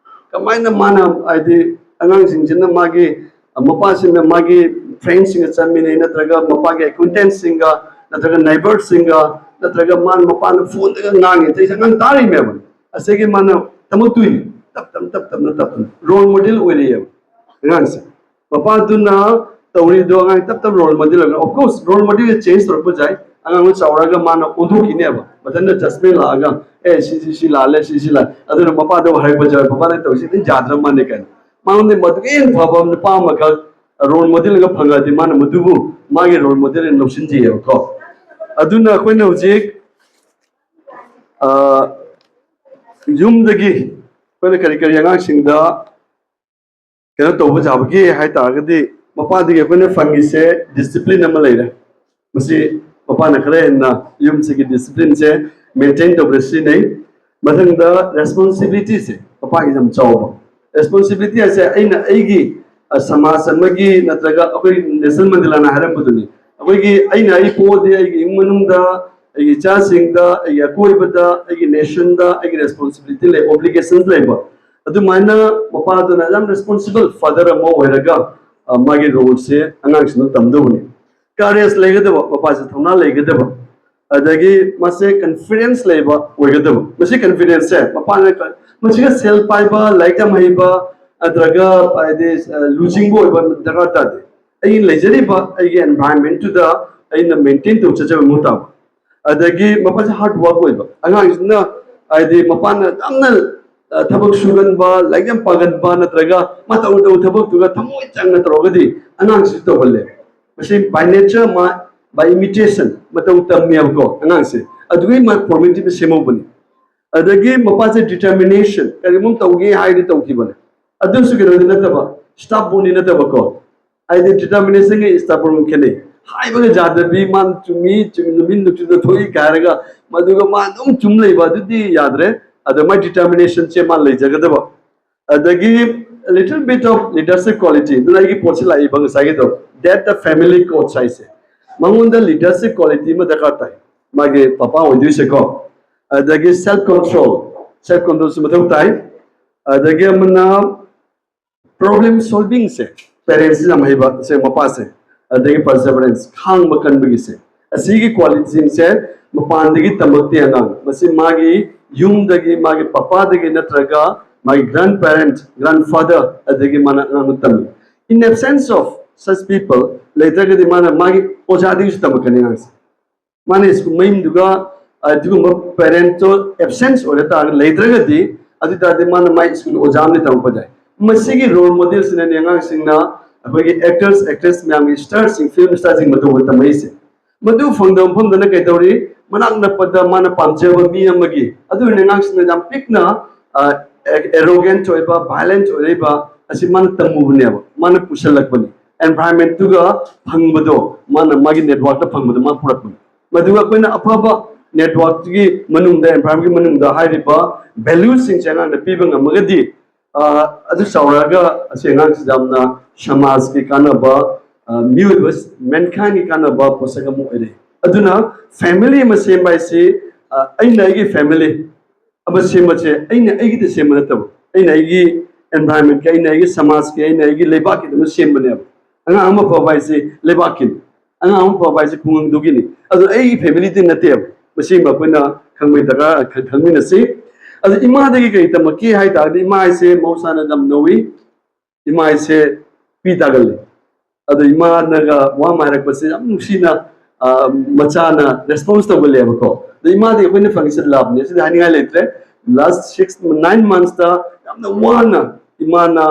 ꯀꯃꯥꯏꯅ ꯃꯥꯅ, ꯍꯥꯏꯗꯤ, ꯑꯉꯥꯡꯁꯤꯡꯁꯤꯅ ꯃꯥꯒꯤ, ꯑ, ꯃꯄꯥꯁꯤꯅ ꯃꯥꯒꯤ ꯐ꯭ꯔꯦꯟꯁꯤꯡꯒ ꯆꯠꯃꯤꯟꯅꯩ, ꯅꯠꯇ꯭ꯔꯒ ꯃꯄꯥꯒꯤ ꯑꯦꯀ꯭ꯋꯦꯟꯇꯦꯟꯁꯁꯤꯡꯒ, ꯅꯠꯇ꯭ꯔꯒ ꯅꯥꯏꯕꯔꯁꯤꯡꯒ, ꯅꯠꯇ꯭ꯔꯒ ꯃꯥꯅ, ꯃꯄꯥꯅ ꯐꯣꯟꯗꯒ ꯉꯥꯡꯉꯦ, ꯑꯇꯩꯁꯦ ꯑꯉꯥꯡ ꯇꯥꯔꯤꯃꯦꯕ꯫ ꯑꯁꯤꯒꯤ ꯃꯥꯅ ꯇꯝꯃꯛꯇꯣꯏꯅꯤ, ꯇꯞ ꯇꯞꯅ, ꯇꯞ ꯇꯞꯅ, ꯇꯞ ꯇꯞꯅ ꯔꯣꯜ ꯃꯣꯗꯦꯜ ꯑꯣꯏꯔꯛꯑꯦꯕ ꯑꯉꯥꯡꯁꯦ꯫ ꯃꯄꯥꯗꯨꯅ ꯇꯧꯔꯤꯗꯣ ꯑꯉꯥꯡ ꯇꯞ ꯇꯞ ꯔꯣꯜ ꯃꯣꯗꯦꯜ ꯑꯣꯏꯅ, of course, ꯔꯣꯜ ꯃꯣꯗꯦꯜꯁꯦ ꯆꯦꯟꯖ ꯇꯧꯔꯛꯄ ꯌꯥꯏ꯫ ꯑꯉꯥꯡꯗꯣ ꯆꯥꯎꯔꯒ ꯃꯥꯅ ꯑꯣꯟꯊꯣꯛꯈꯤꯅꯦꯕ, ꯃꯊꯟꯇ ꯖꯁꯃꯦꯟ ꯂꯥꯛꯑꯒ, "ꯑꯦ, ꯁꯤꯁꯤ ꯁꯤ ꯂꯥꯜꯂꯦ, ꯁꯤꯁꯤ ꯂꯥꯜꯂꯦ", ꯑꯗꯨꯅ ꯃꯄꯥꯗ ꯍꯥꯏꯕ ꯖꯥꯠ, "ꯃꯄꯥꯅ ꯇꯧꯔꯤꯁꯤ ꯑꯗꯨꯝ ꯌꯥꯗ꯭ꯔ ꯃꯥꯜꯂꯦ" ꯀꯥꯏꯅ꯫ ꯃꯉꯣꯟꯗ ꯃꯗꯨꯒꯤ ꯍꯦꯟꯅ ꯐꯕ ꯅꯨꯄꯥ ꯑꯃꯈꯛ ꯔꯣꯜ ꯃꯣꯗꯦꯜꯒ ꯐꯪꯉꯗꯤ ꯃꯥꯅ ꯃꯗꯨꯕꯨ ꯃꯥꯒꯤ ꯔꯣꯜ ꯃꯣꯗꯦꯜ ꯑꯣꯏꯅ ꯂꯧꯁꯤꯟꯖꯩꯌꯦꯕꯀꯣ꯫ ꯑꯗꯨꯅ ꯑꯩꯈꯣꯏꯅ ꯍꯧꯖꯤꯛ, ꯑ, ꯌꯨꯝꯗꯒꯤ ꯑꯩꯈꯣꯏꯅ ꯀꯔꯤ ꯀꯔꯤ ꯑꯉꯥꯡꯁꯤꯡꯗ ꯀꯩꯅꯣ ꯇꯧꯕ ꯌꯥꯕꯒꯦ ꯍꯥꯏ ꯇꯥꯔꯒꯗꯤ, ꯃꯄꯥꯗꯒꯤ ꯑꯩꯈꯣꯏꯅ ꯐꯪꯉꯤꯁꯦ ꯗꯤꯁꯤꯄ꯭ꯂꯤꯟ ꯑꯃ ꯂꯩꯔꯦ꯫ ꯃꯁꯤ ꯃꯄꯥꯅ ꯈꯔ ꯍꯦꯟꯅ ꯌꯨꯝꯁꯤꯒꯤ ꯗꯤꯁꯤꯄ꯭ꯂꯤꯟꯁꯦ ꯃꯦꯟꯇꯦꯟ ꯇꯧꯕꯗ ꯁꯤꯖꯤꯟꯅꯩ꯫ ꯃꯊꯪꯗ ꯔꯦꯁꯄꯣꯟꯁꯤꯕꯤꯂꯤꯇꯤꯁꯦ ꯃꯄꯥꯒꯤ ꯌꯥꯝ ꯆꯥꯎꯕ꯫ ꯔꯦꯁꯄꯣꯟꯁꯤꯕꯤꯂꯤꯇꯤ ꯍꯥꯏꯁꯦ ꯑꯩꯅ ꯑꯩꯒꯤ, ꯑ, ꯁꯃꯥꯖ ꯑꯃꯒꯤ ꯅꯠꯇ꯭ꯔꯒ ꯑꯩꯈꯣꯏ ꯅꯦꯜꯁꯟ ꯃꯟꯗꯦꯂꯥꯅ ꯍꯥꯏꯔꯝꯕꯗꯨꯅꯤ, ꯑꯩꯈꯣꯏꯒꯤ, ꯑꯩꯅ ꯑꯩ ꯄꯣꯛꯑꯗꯤ ꯑꯩꯒꯤ ꯏꯃꯨꯡ ꯃꯅꯨꯡꯗ, ꯑꯩꯒꯤ ꯏꯆꯥꯁꯤꯡꯗ, ꯑꯩꯒꯤ ꯑꯀꯣꯏꯕꯗ, ꯑꯩꯒꯤ ꯅꯦꯁꯟꯗ ꯑꯩꯒꯤ ꯔꯦꯁꯄꯣꯟꯁꯤꯕꯤꯂꯤꯇꯤ ꯂꯩ, ꯑꯣꯕ꯭ꯂꯤꯒꯦꯁꯟꯁ ꯂꯩꯕ꯫ ꯑꯗꯨꯃꯥꯏꯅ ꯃꯄꯥꯗꯨꯅ ꯌꯥꯝ ꯔꯦꯁꯄꯣꯟꯁꯤꯕꯜ ꯐꯥꯗꯔ ꯑꯃ ꯑꯣꯏꯔꯒ, ꯑ, ꯃꯥꯒꯤ ꯔꯣꯜꯁꯦ ꯑꯉꯥꯡꯁꯤꯡꯗ ꯇꯝꯗꯧꯕꯅꯤ꯫ ꯀꯔꯦꯖ ꯂꯩꯒꯗꯕ, ꯃꯄꯥꯁꯦ ꯊꯧꯅꯥ ꯂꯩꯒꯗꯕ, ꯑꯗꯒꯤ ꯃꯁꯦ ꯀꯟꯐꯤꯗꯦꯟꯁ ꯂꯩꯕ ꯑꯣꯏꯒꯗꯕ꯫ ꯃꯁꯤ ꯀꯟꯐꯤꯗꯦꯟꯁꯁꯦ ꯃꯄꯥꯅ ꯀ-, ꯃꯁꯤꯒ ꯁꯦꯜ ꯄꯥꯏꯕ, ꯂꯥꯏꯔꯤꯛ ꯌꯥꯝ ꯍꯩꯕ, ꯅꯠꯇ꯭ꯔꯒ ꯍꯥꯏꯗꯤ, ꯑ, ꯂꯨꯆꯤꯡꯕ ꯑꯣꯏꯕ ꯗꯔꯀꯥꯔ ꯇꯥꯗꯦ꯫ ꯑꯩꯅ ꯂꯩꯖꯔꯤꯕ ꯑꯩꯒꯤ ꯑꯦꯟꯚꯥꯏꯔꯟꯃꯦꯟꯠꯇꯨꯗ ꯑꯩꯅ ꯃꯦꯟꯇꯦꯟ ꯇꯧꯖꯕ ꯃꯊꯧ ꯇꯥꯕ꯫ ꯑꯗꯒꯤ ꯃꯄꯥꯁꯦ ꯍꯥꯔꯗ ꯋꯥꯔꯛ ꯑꯣꯏꯕ꯫ ꯑꯉꯥꯡꯁꯤꯅ ꯍꯥꯏꯗꯤ ꯃꯄꯥꯅ ꯌꯥꯝꯅ, ꯑ, ꯊꯕꯛ ꯁꯨꯒꯟꯕ, ꯂꯥꯏꯔꯤꯛ ꯌꯥꯝ ꯄꯥꯒꯟꯕ, ꯅꯠꯇ꯭ꯔꯒ ꯃꯇꯧ ꯇꯧ ꯊꯕꯛꯇꯨꯒ ꯊꯃꯣꯏ ꯆꯪꯅ ꯇꯧꯔꯒꯗꯤ ꯑꯉꯥꯡꯁꯤꯁꯨ ꯇꯧꯒꯜꯂꯦ꯫ ꯃꯁꯤ by nature, ꯃꯥ, by imitation, ꯃꯇꯧ ꯇꯝꯃꯦꯕꯀꯣ ꯑꯉꯥꯡꯁꯦ꯫ ꯑꯗꯨꯒꯤ ꯃꯥ ꯐꯣꯔꯃꯦꯇꯤꯞ ꯁꯦꯝꯍꯧꯕꯅꯤ꯫ ꯑꯗꯒꯤ ꯃꯄꯥꯁꯦ ꯗꯤꯇꯔꯃꯤꯅꯦꯁꯟ, ꯀꯔꯤꯒꯨꯝꯕ ꯇꯧꯒꯦ ꯍꯥꯏꯔꯗꯤ ꯇꯧꯈꯤꯕꯅꯦ꯫ ꯑꯗꯨꯁꯨ ꯀꯩꯅꯣꯗꯤ ꯅꯠꯇꯕ, ꯁ꯭ꯇꯥꯐ ꯕꯣꯟꯗꯤ ꯅꯠꯇꯕꯀꯣ꯫ ꯍꯥꯏꯗꯤ ꯗꯤꯇꯔꯃꯤꯅꯦꯁꯟꯒ ꯁ꯭ꯇꯥꯐ ꯕꯣꯟ ꯈꯦꯠꯅꯩ꯫ ꯍꯥꯏꯕꯒ ꯌꯥꯗꯕꯤ, ꯃꯥꯅ ꯆꯨꯝꯃꯤ, ꯆꯨꯝꯃꯤ, ꯅꯨꯃꯤꯠ ꯅꯨꯡꯊꯤꯜꯗ ꯊꯣꯛꯏ ꯀꯥꯏꯔꯒ ꯃꯗꯨꯒ ꯃꯥ ꯑꯗꯨꯝ ꯆꯨꯝ ꯂꯩꯕ, ꯑꯗꯨꯗꯤ ꯌꯥꯗ꯭ꯔꯦ꯫ ꯑꯗꯣ ꯃꯥꯏ ꯗꯤꯇꯔꯃꯤꯅꯦꯁꯟꯁꯦ ꯃꯥ ꯂꯩꯖꯒꯗꯕ꯫ ꯑꯗꯒꯤ little bit of leadership quality, ꯑꯗꯨꯅ ꯑꯩꯒꯤ ꯄꯣꯠꯁꯤ ꯂꯥꯛꯏꯕ ꯉꯁꯥꯏꯒꯤꯗꯣ, that the family coach ꯍꯥꯏꯁꯦ꯫ ꯃꯉꯣꯟꯗ ꯂꯤꯗꯔꯁꯤꯞ ꯀ꯭ꯋꯥꯂꯤꯇꯤ ꯑꯃ ꯗꯔꯀꯥꯔ ꯇꯥꯏ, ꯃꯥꯒꯤ ꯄꯄꯥ ꯑꯣꯏꯗꯣꯏꯁꯦꯀꯣ꯫ ꯑꯗꯒꯤ ꯁꯦꯜꯐ ꯀꯟꯇ꯭ꯔꯣꯜ, ꯁꯦꯜꯐ ꯀꯟꯇ꯭ꯔꯣꯜꯁꯨ ꯃꯊꯧ ꯇꯥꯏ꯫ ꯑꯗꯒꯤ ꯑꯃꯅ ꯄ꯭ꯔꯣꯕ꯭ꯂꯦꯝ ꯁꯣꯜꯚꯤꯡꯁꯦ, ꯄꯦꯔꯦꯟꯁꯁꯤ ꯌꯥꯝ ꯍꯩꯕ ꯁꯦ ꯃꯄꯥꯁꯦ꯫ ꯑꯗꯒꯤ ꯄꯔꯁꯦꯚꯔꯦꯟꯁ, ꯈꯥꯡꯕ ꯀꯟꯕꯒꯤꯁꯦ, ꯑꯁꯤꯒꯤ ꯀ꯭ꯋꯥꯂꯤꯇꯤꯁꯤꯡꯁꯦ ꯃꯄꯥꯟꯗꯒꯤ ꯇꯝꯃꯛꯇꯦ ꯑꯉꯥꯡ, ꯃꯁꯤ ꯃꯥꯒꯤ ꯌꯨꯝꯗꯒꯤ, ꯃꯥꯒꯤ ꯄꯄꯥꯗꯒꯤ ꯅꯠꯇ꯭ꯔꯒ ꯃꯥꯒꯤ ꯒ꯭ꯔꯥꯟ ꯄꯦꯔꯦꯟꯠ, ꯒ꯭ꯔꯥꯟ ꯐꯥꯗꯔ, ꯑꯗꯒꯤ ꯃꯥꯅ ꯑꯉꯥꯡꯗ ꯇꯝꯃꯤ꯫ In absence of such people, ꯂꯩꯇ꯭ꯔꯒꯗꯤ ꯃꯥꯅ ꯃꯥꯒꯤ ꯑꯣꯖꯥꯗꯒꯤꯁꯨ ꯇꯝꯃꯛꯀꯅꯤ ꯑꯉꯥꯡꯁꯦ꯫ ꯃꯥꯅ ꯁ꯭ꯀꯨꯜ ꯃꯌꯨꯝꯗꯨꯒ ꯑꯗꯨꯒꯨꯝꯕ ꯄꯦꯔꯦꯟꯇꯦꯜ ꯑꯦꯕꯁꯦꯟꯁ ꯑꯣꯏꯔ ꯇꯥꯔꯒ, ꯂꯩꯇ꯭ꯔꯒꯗꯤ, ꯑꯗꯨ ꯇꯥꯔꯗꯤ ꯃꯥꯅ ꯃꯥꯏ ꯁ꯭ꯀꯨꯜ ꯑꯣꯖꯥ ꯑꯃꯗꯤ ꯇꯝꯃꯛꯄ ꯌꯥꯏ꯫ ꯃꯁꯤꯒꯤ ꯔꯣꯜ ꯃꯣꯗꯦꯜꯁꯤꯅꯅꯦ ꯑꯉꯥꯡꯁꯤꯡꯅ ꯑꯩꯈꯣꯏꯒꯤ ꯑꯦꯛꯇꯔꯁ ꯑꯦꯛꯇ꯭ꯔꯦꯁ ꯃꯌꯥꯝꯒꯤ ꯏꯁꯇꯥꯔꯁꯤꯡ, ꯐꯤꯂꯝ ꯏꯁꯇꯥꯔꯁꯤꯡ ꯃꯇꯧꯒ ꯇꯝꯃꯛꯏꯁꯦ꯫ ꯃꯗꯨ ꯐꯪꯗꯕ ꯃꯐꯝꯗꯅ ꯀꯩꯗꯧꯔꯤ? ꯃꯅꯥꯛ ꯅꯛꯄꯗ ꯃꯥꯅ ꯄꯥꯝꯖꯕ ꯃꯤ ꯑꯃꯒꯤ, ꯑꯗꯨꯅ ꯑꯉꯥꯡꯁꯤꯡꯅ ꯌꯥꯝ ꯄꯤꯛꯅ ꯑꯦꯔꯣꯒꯦꯟ ꯑꯣꯏꯕ, ꯚꯥꯏꯂꯦꯟ ꯑꯣꯏꯔꯛꯏꯕ ꯑꯁꯤ ꯃꯥꯅ ꯇꯝꯃꯨꯕꯅꯦꯕ, ꯃꯥꯅ ꯄꯨꯁꯜꯂꯛꯄꯅꯤ꯫ ꯑꯦꯟꯚꯥꯏꯔꯟꯃꯦꯟꯠꯇꯨꯒ ꯐꯪꯕꯗꯣ, ꯃꯥꯅ ꯃꯥꯒꯤ ꯅꯦꯠꯋꯥꯔꯛꯇ ꯐꯪꯕꯗꯣ ꯃꯥ ꯄꯨꯔꯛꯄꯅꯤ꯫ ꯃꯗꯨꯒ ꯑꯩꯈꯣꯏꯅ ꯑꯐꯕ ꯅꯦꯠꯋꯥꯔꯛꯇꯨꯒꯤ ꯃꯅꯨꯡꯗ, ꯑꯦꯟꯚꯥꯏꯔꯟꯃꯦꯟꯠꯀꯤ ꯃꯅꯨꯡꯗ ꯍꯥꯏꯔꯤꯕ ꯚꯦꯂ꯭ꯌꯨꯁꯤꯡꯁꯦ ꯑꯉꯥꯡꯗ ꯄꯤꯕ ꯉꯝꯃꯒꯗꯤ, ꯑ, ꯑꯗꯨ ꯆꯥꯎꯔꯛꯑꯒ ꯑꯁꯤ ꯑꯉꯥꯡꯁꯤ ꯌꯥꯝꯅ ꯁꯃꯥꯖꯀꯤ ꯀꯥꯟꯅꯕ, ꯑ, ꯃꯤꯑꯣꯏꯕ, ꯃꯦꯟꯈꯥꯏꯟꯒꯤ ꯀꯥꯟꯅꯕ ꯄꯣꯠꯁꯛ ꯑꯃ ꯑꯣꯏꯔꯦ꯫ ꯑꯗꯨꯅ ꯐꯦꯃꯤꯂꯤ ꯑꯃ ꯁꯦꯝꯕ ꯍꯥꯏꯁꯤ, ꯑ, ꯑꯩꯅ ꯑꯩꯒꯤ ꯐꯦꯃꯤꯂꯤ ꯑꯃ ꯁꯦꯝꯕꯁꯦ, ꯑꯩꯅ ꯑꯩꯒꯤꯗ ꯁꯦꯝꯕ ꯅꯠꯇꯕ, ꯑꯩꯅ ꯑꯩꯒꯤ ꯑꯦꯟꯚꯥꯏꯔꯟꯃꯦꯟꯠꯀꯤ, ꯑꯩꯅ ꯑꯩꯒꯤ ꯁꯃꯥꯖꯀꯤ, ꯑꯩꯅ ꯑꯩꯒꯤ ꯂꯩꯕꯥꯛꯀꯤꯗꯃꯛ ꯁꯦꯝꯕꯅꯦꯕ꯫ ꯑꯉꯥꯡ ꯑꯃ ꯐꯕ ꯍꯥꯏꯁꯤ ꯂꯩꯕꯥꯛꯀꯤꯅꯤ, ꯑꯉꯥꯡ ꯑꯃ ꯐꯕ ꯍꯥꯏꯁꯤ ꯈꯨꯡꯒꯪꯗꯨꯒꯤꯅꯤ꯫ ꯑꯗꯨ ꯑꯩꯒꯤ ꯐꯦꯃꯤꯂꯤꯗꯤ ꯅꯠꯇꯦꯕ꯫ ꯃꯁꯤꯃ ꯑꯩꯈꯣꯏꯅ ꯈꯪꯕꯩ ꯗꯔꯀꯥꯔ, ꯈ-, ꯈꯪꯃꯤꯟꯅꯁꯤ꯫ ꯑꯗꯨ ꯏꯃꯥꯗꯒꯤ ꯀꯔꯤ ꯇꯝꯃꯛꯀꯦ ꯍꯥꯏ ꯇꯥꯔꯒꯗꯤ, ꯏꯃꯥ ꯍꯥꯏꯁꯦ ꯃꯍꯧꯁꯥꯅ ꯌꯥꯝ ꯅꯧꯏ, ꯏꯃꯥ ꯍꯥꯏꯁꯦ ꯄꯤ ꯇꯥꯒꯜꯂꯤ꯫ ꯑꯗꯣ ꯏꯃꯥꯅꯒ ꯋꯥ ꯑꯃ ꯍꯥꯏꯔꯛꯄꯁꯦ ꯌꯥꯝ ꯅꯨꯡꯁꯤꯅ, ꯑ, ꯃꯆꯥꯅ ꯔꯦꯁꯄꯣꯟꯁ ꯇꯧꯒꯜꯂꯦꯕꯀꯣ꯫ ꯑꯗꯣ ꯏꯃꯥꯗꯤ ꯑꯩꯈꯣꯏꯅ ꯐꯪꯉꯤꯁꯦ ꯂꯚꯅꯦ, ꯁꯤꯗꯤ ꯍꯥꯏꯅꯤꯡꯉꯥꯏ ꯂꯩꯇ꯭ꯔꯦ꯫ ꯂꯥꯁ ꯁꯤꯛꯁ ꯅꯥꯏꯟ ꯃꯟꯁꯇ ꯌꯥꯝꯅ ꯋꯥꯅ ꯏꯃꯥꯅ,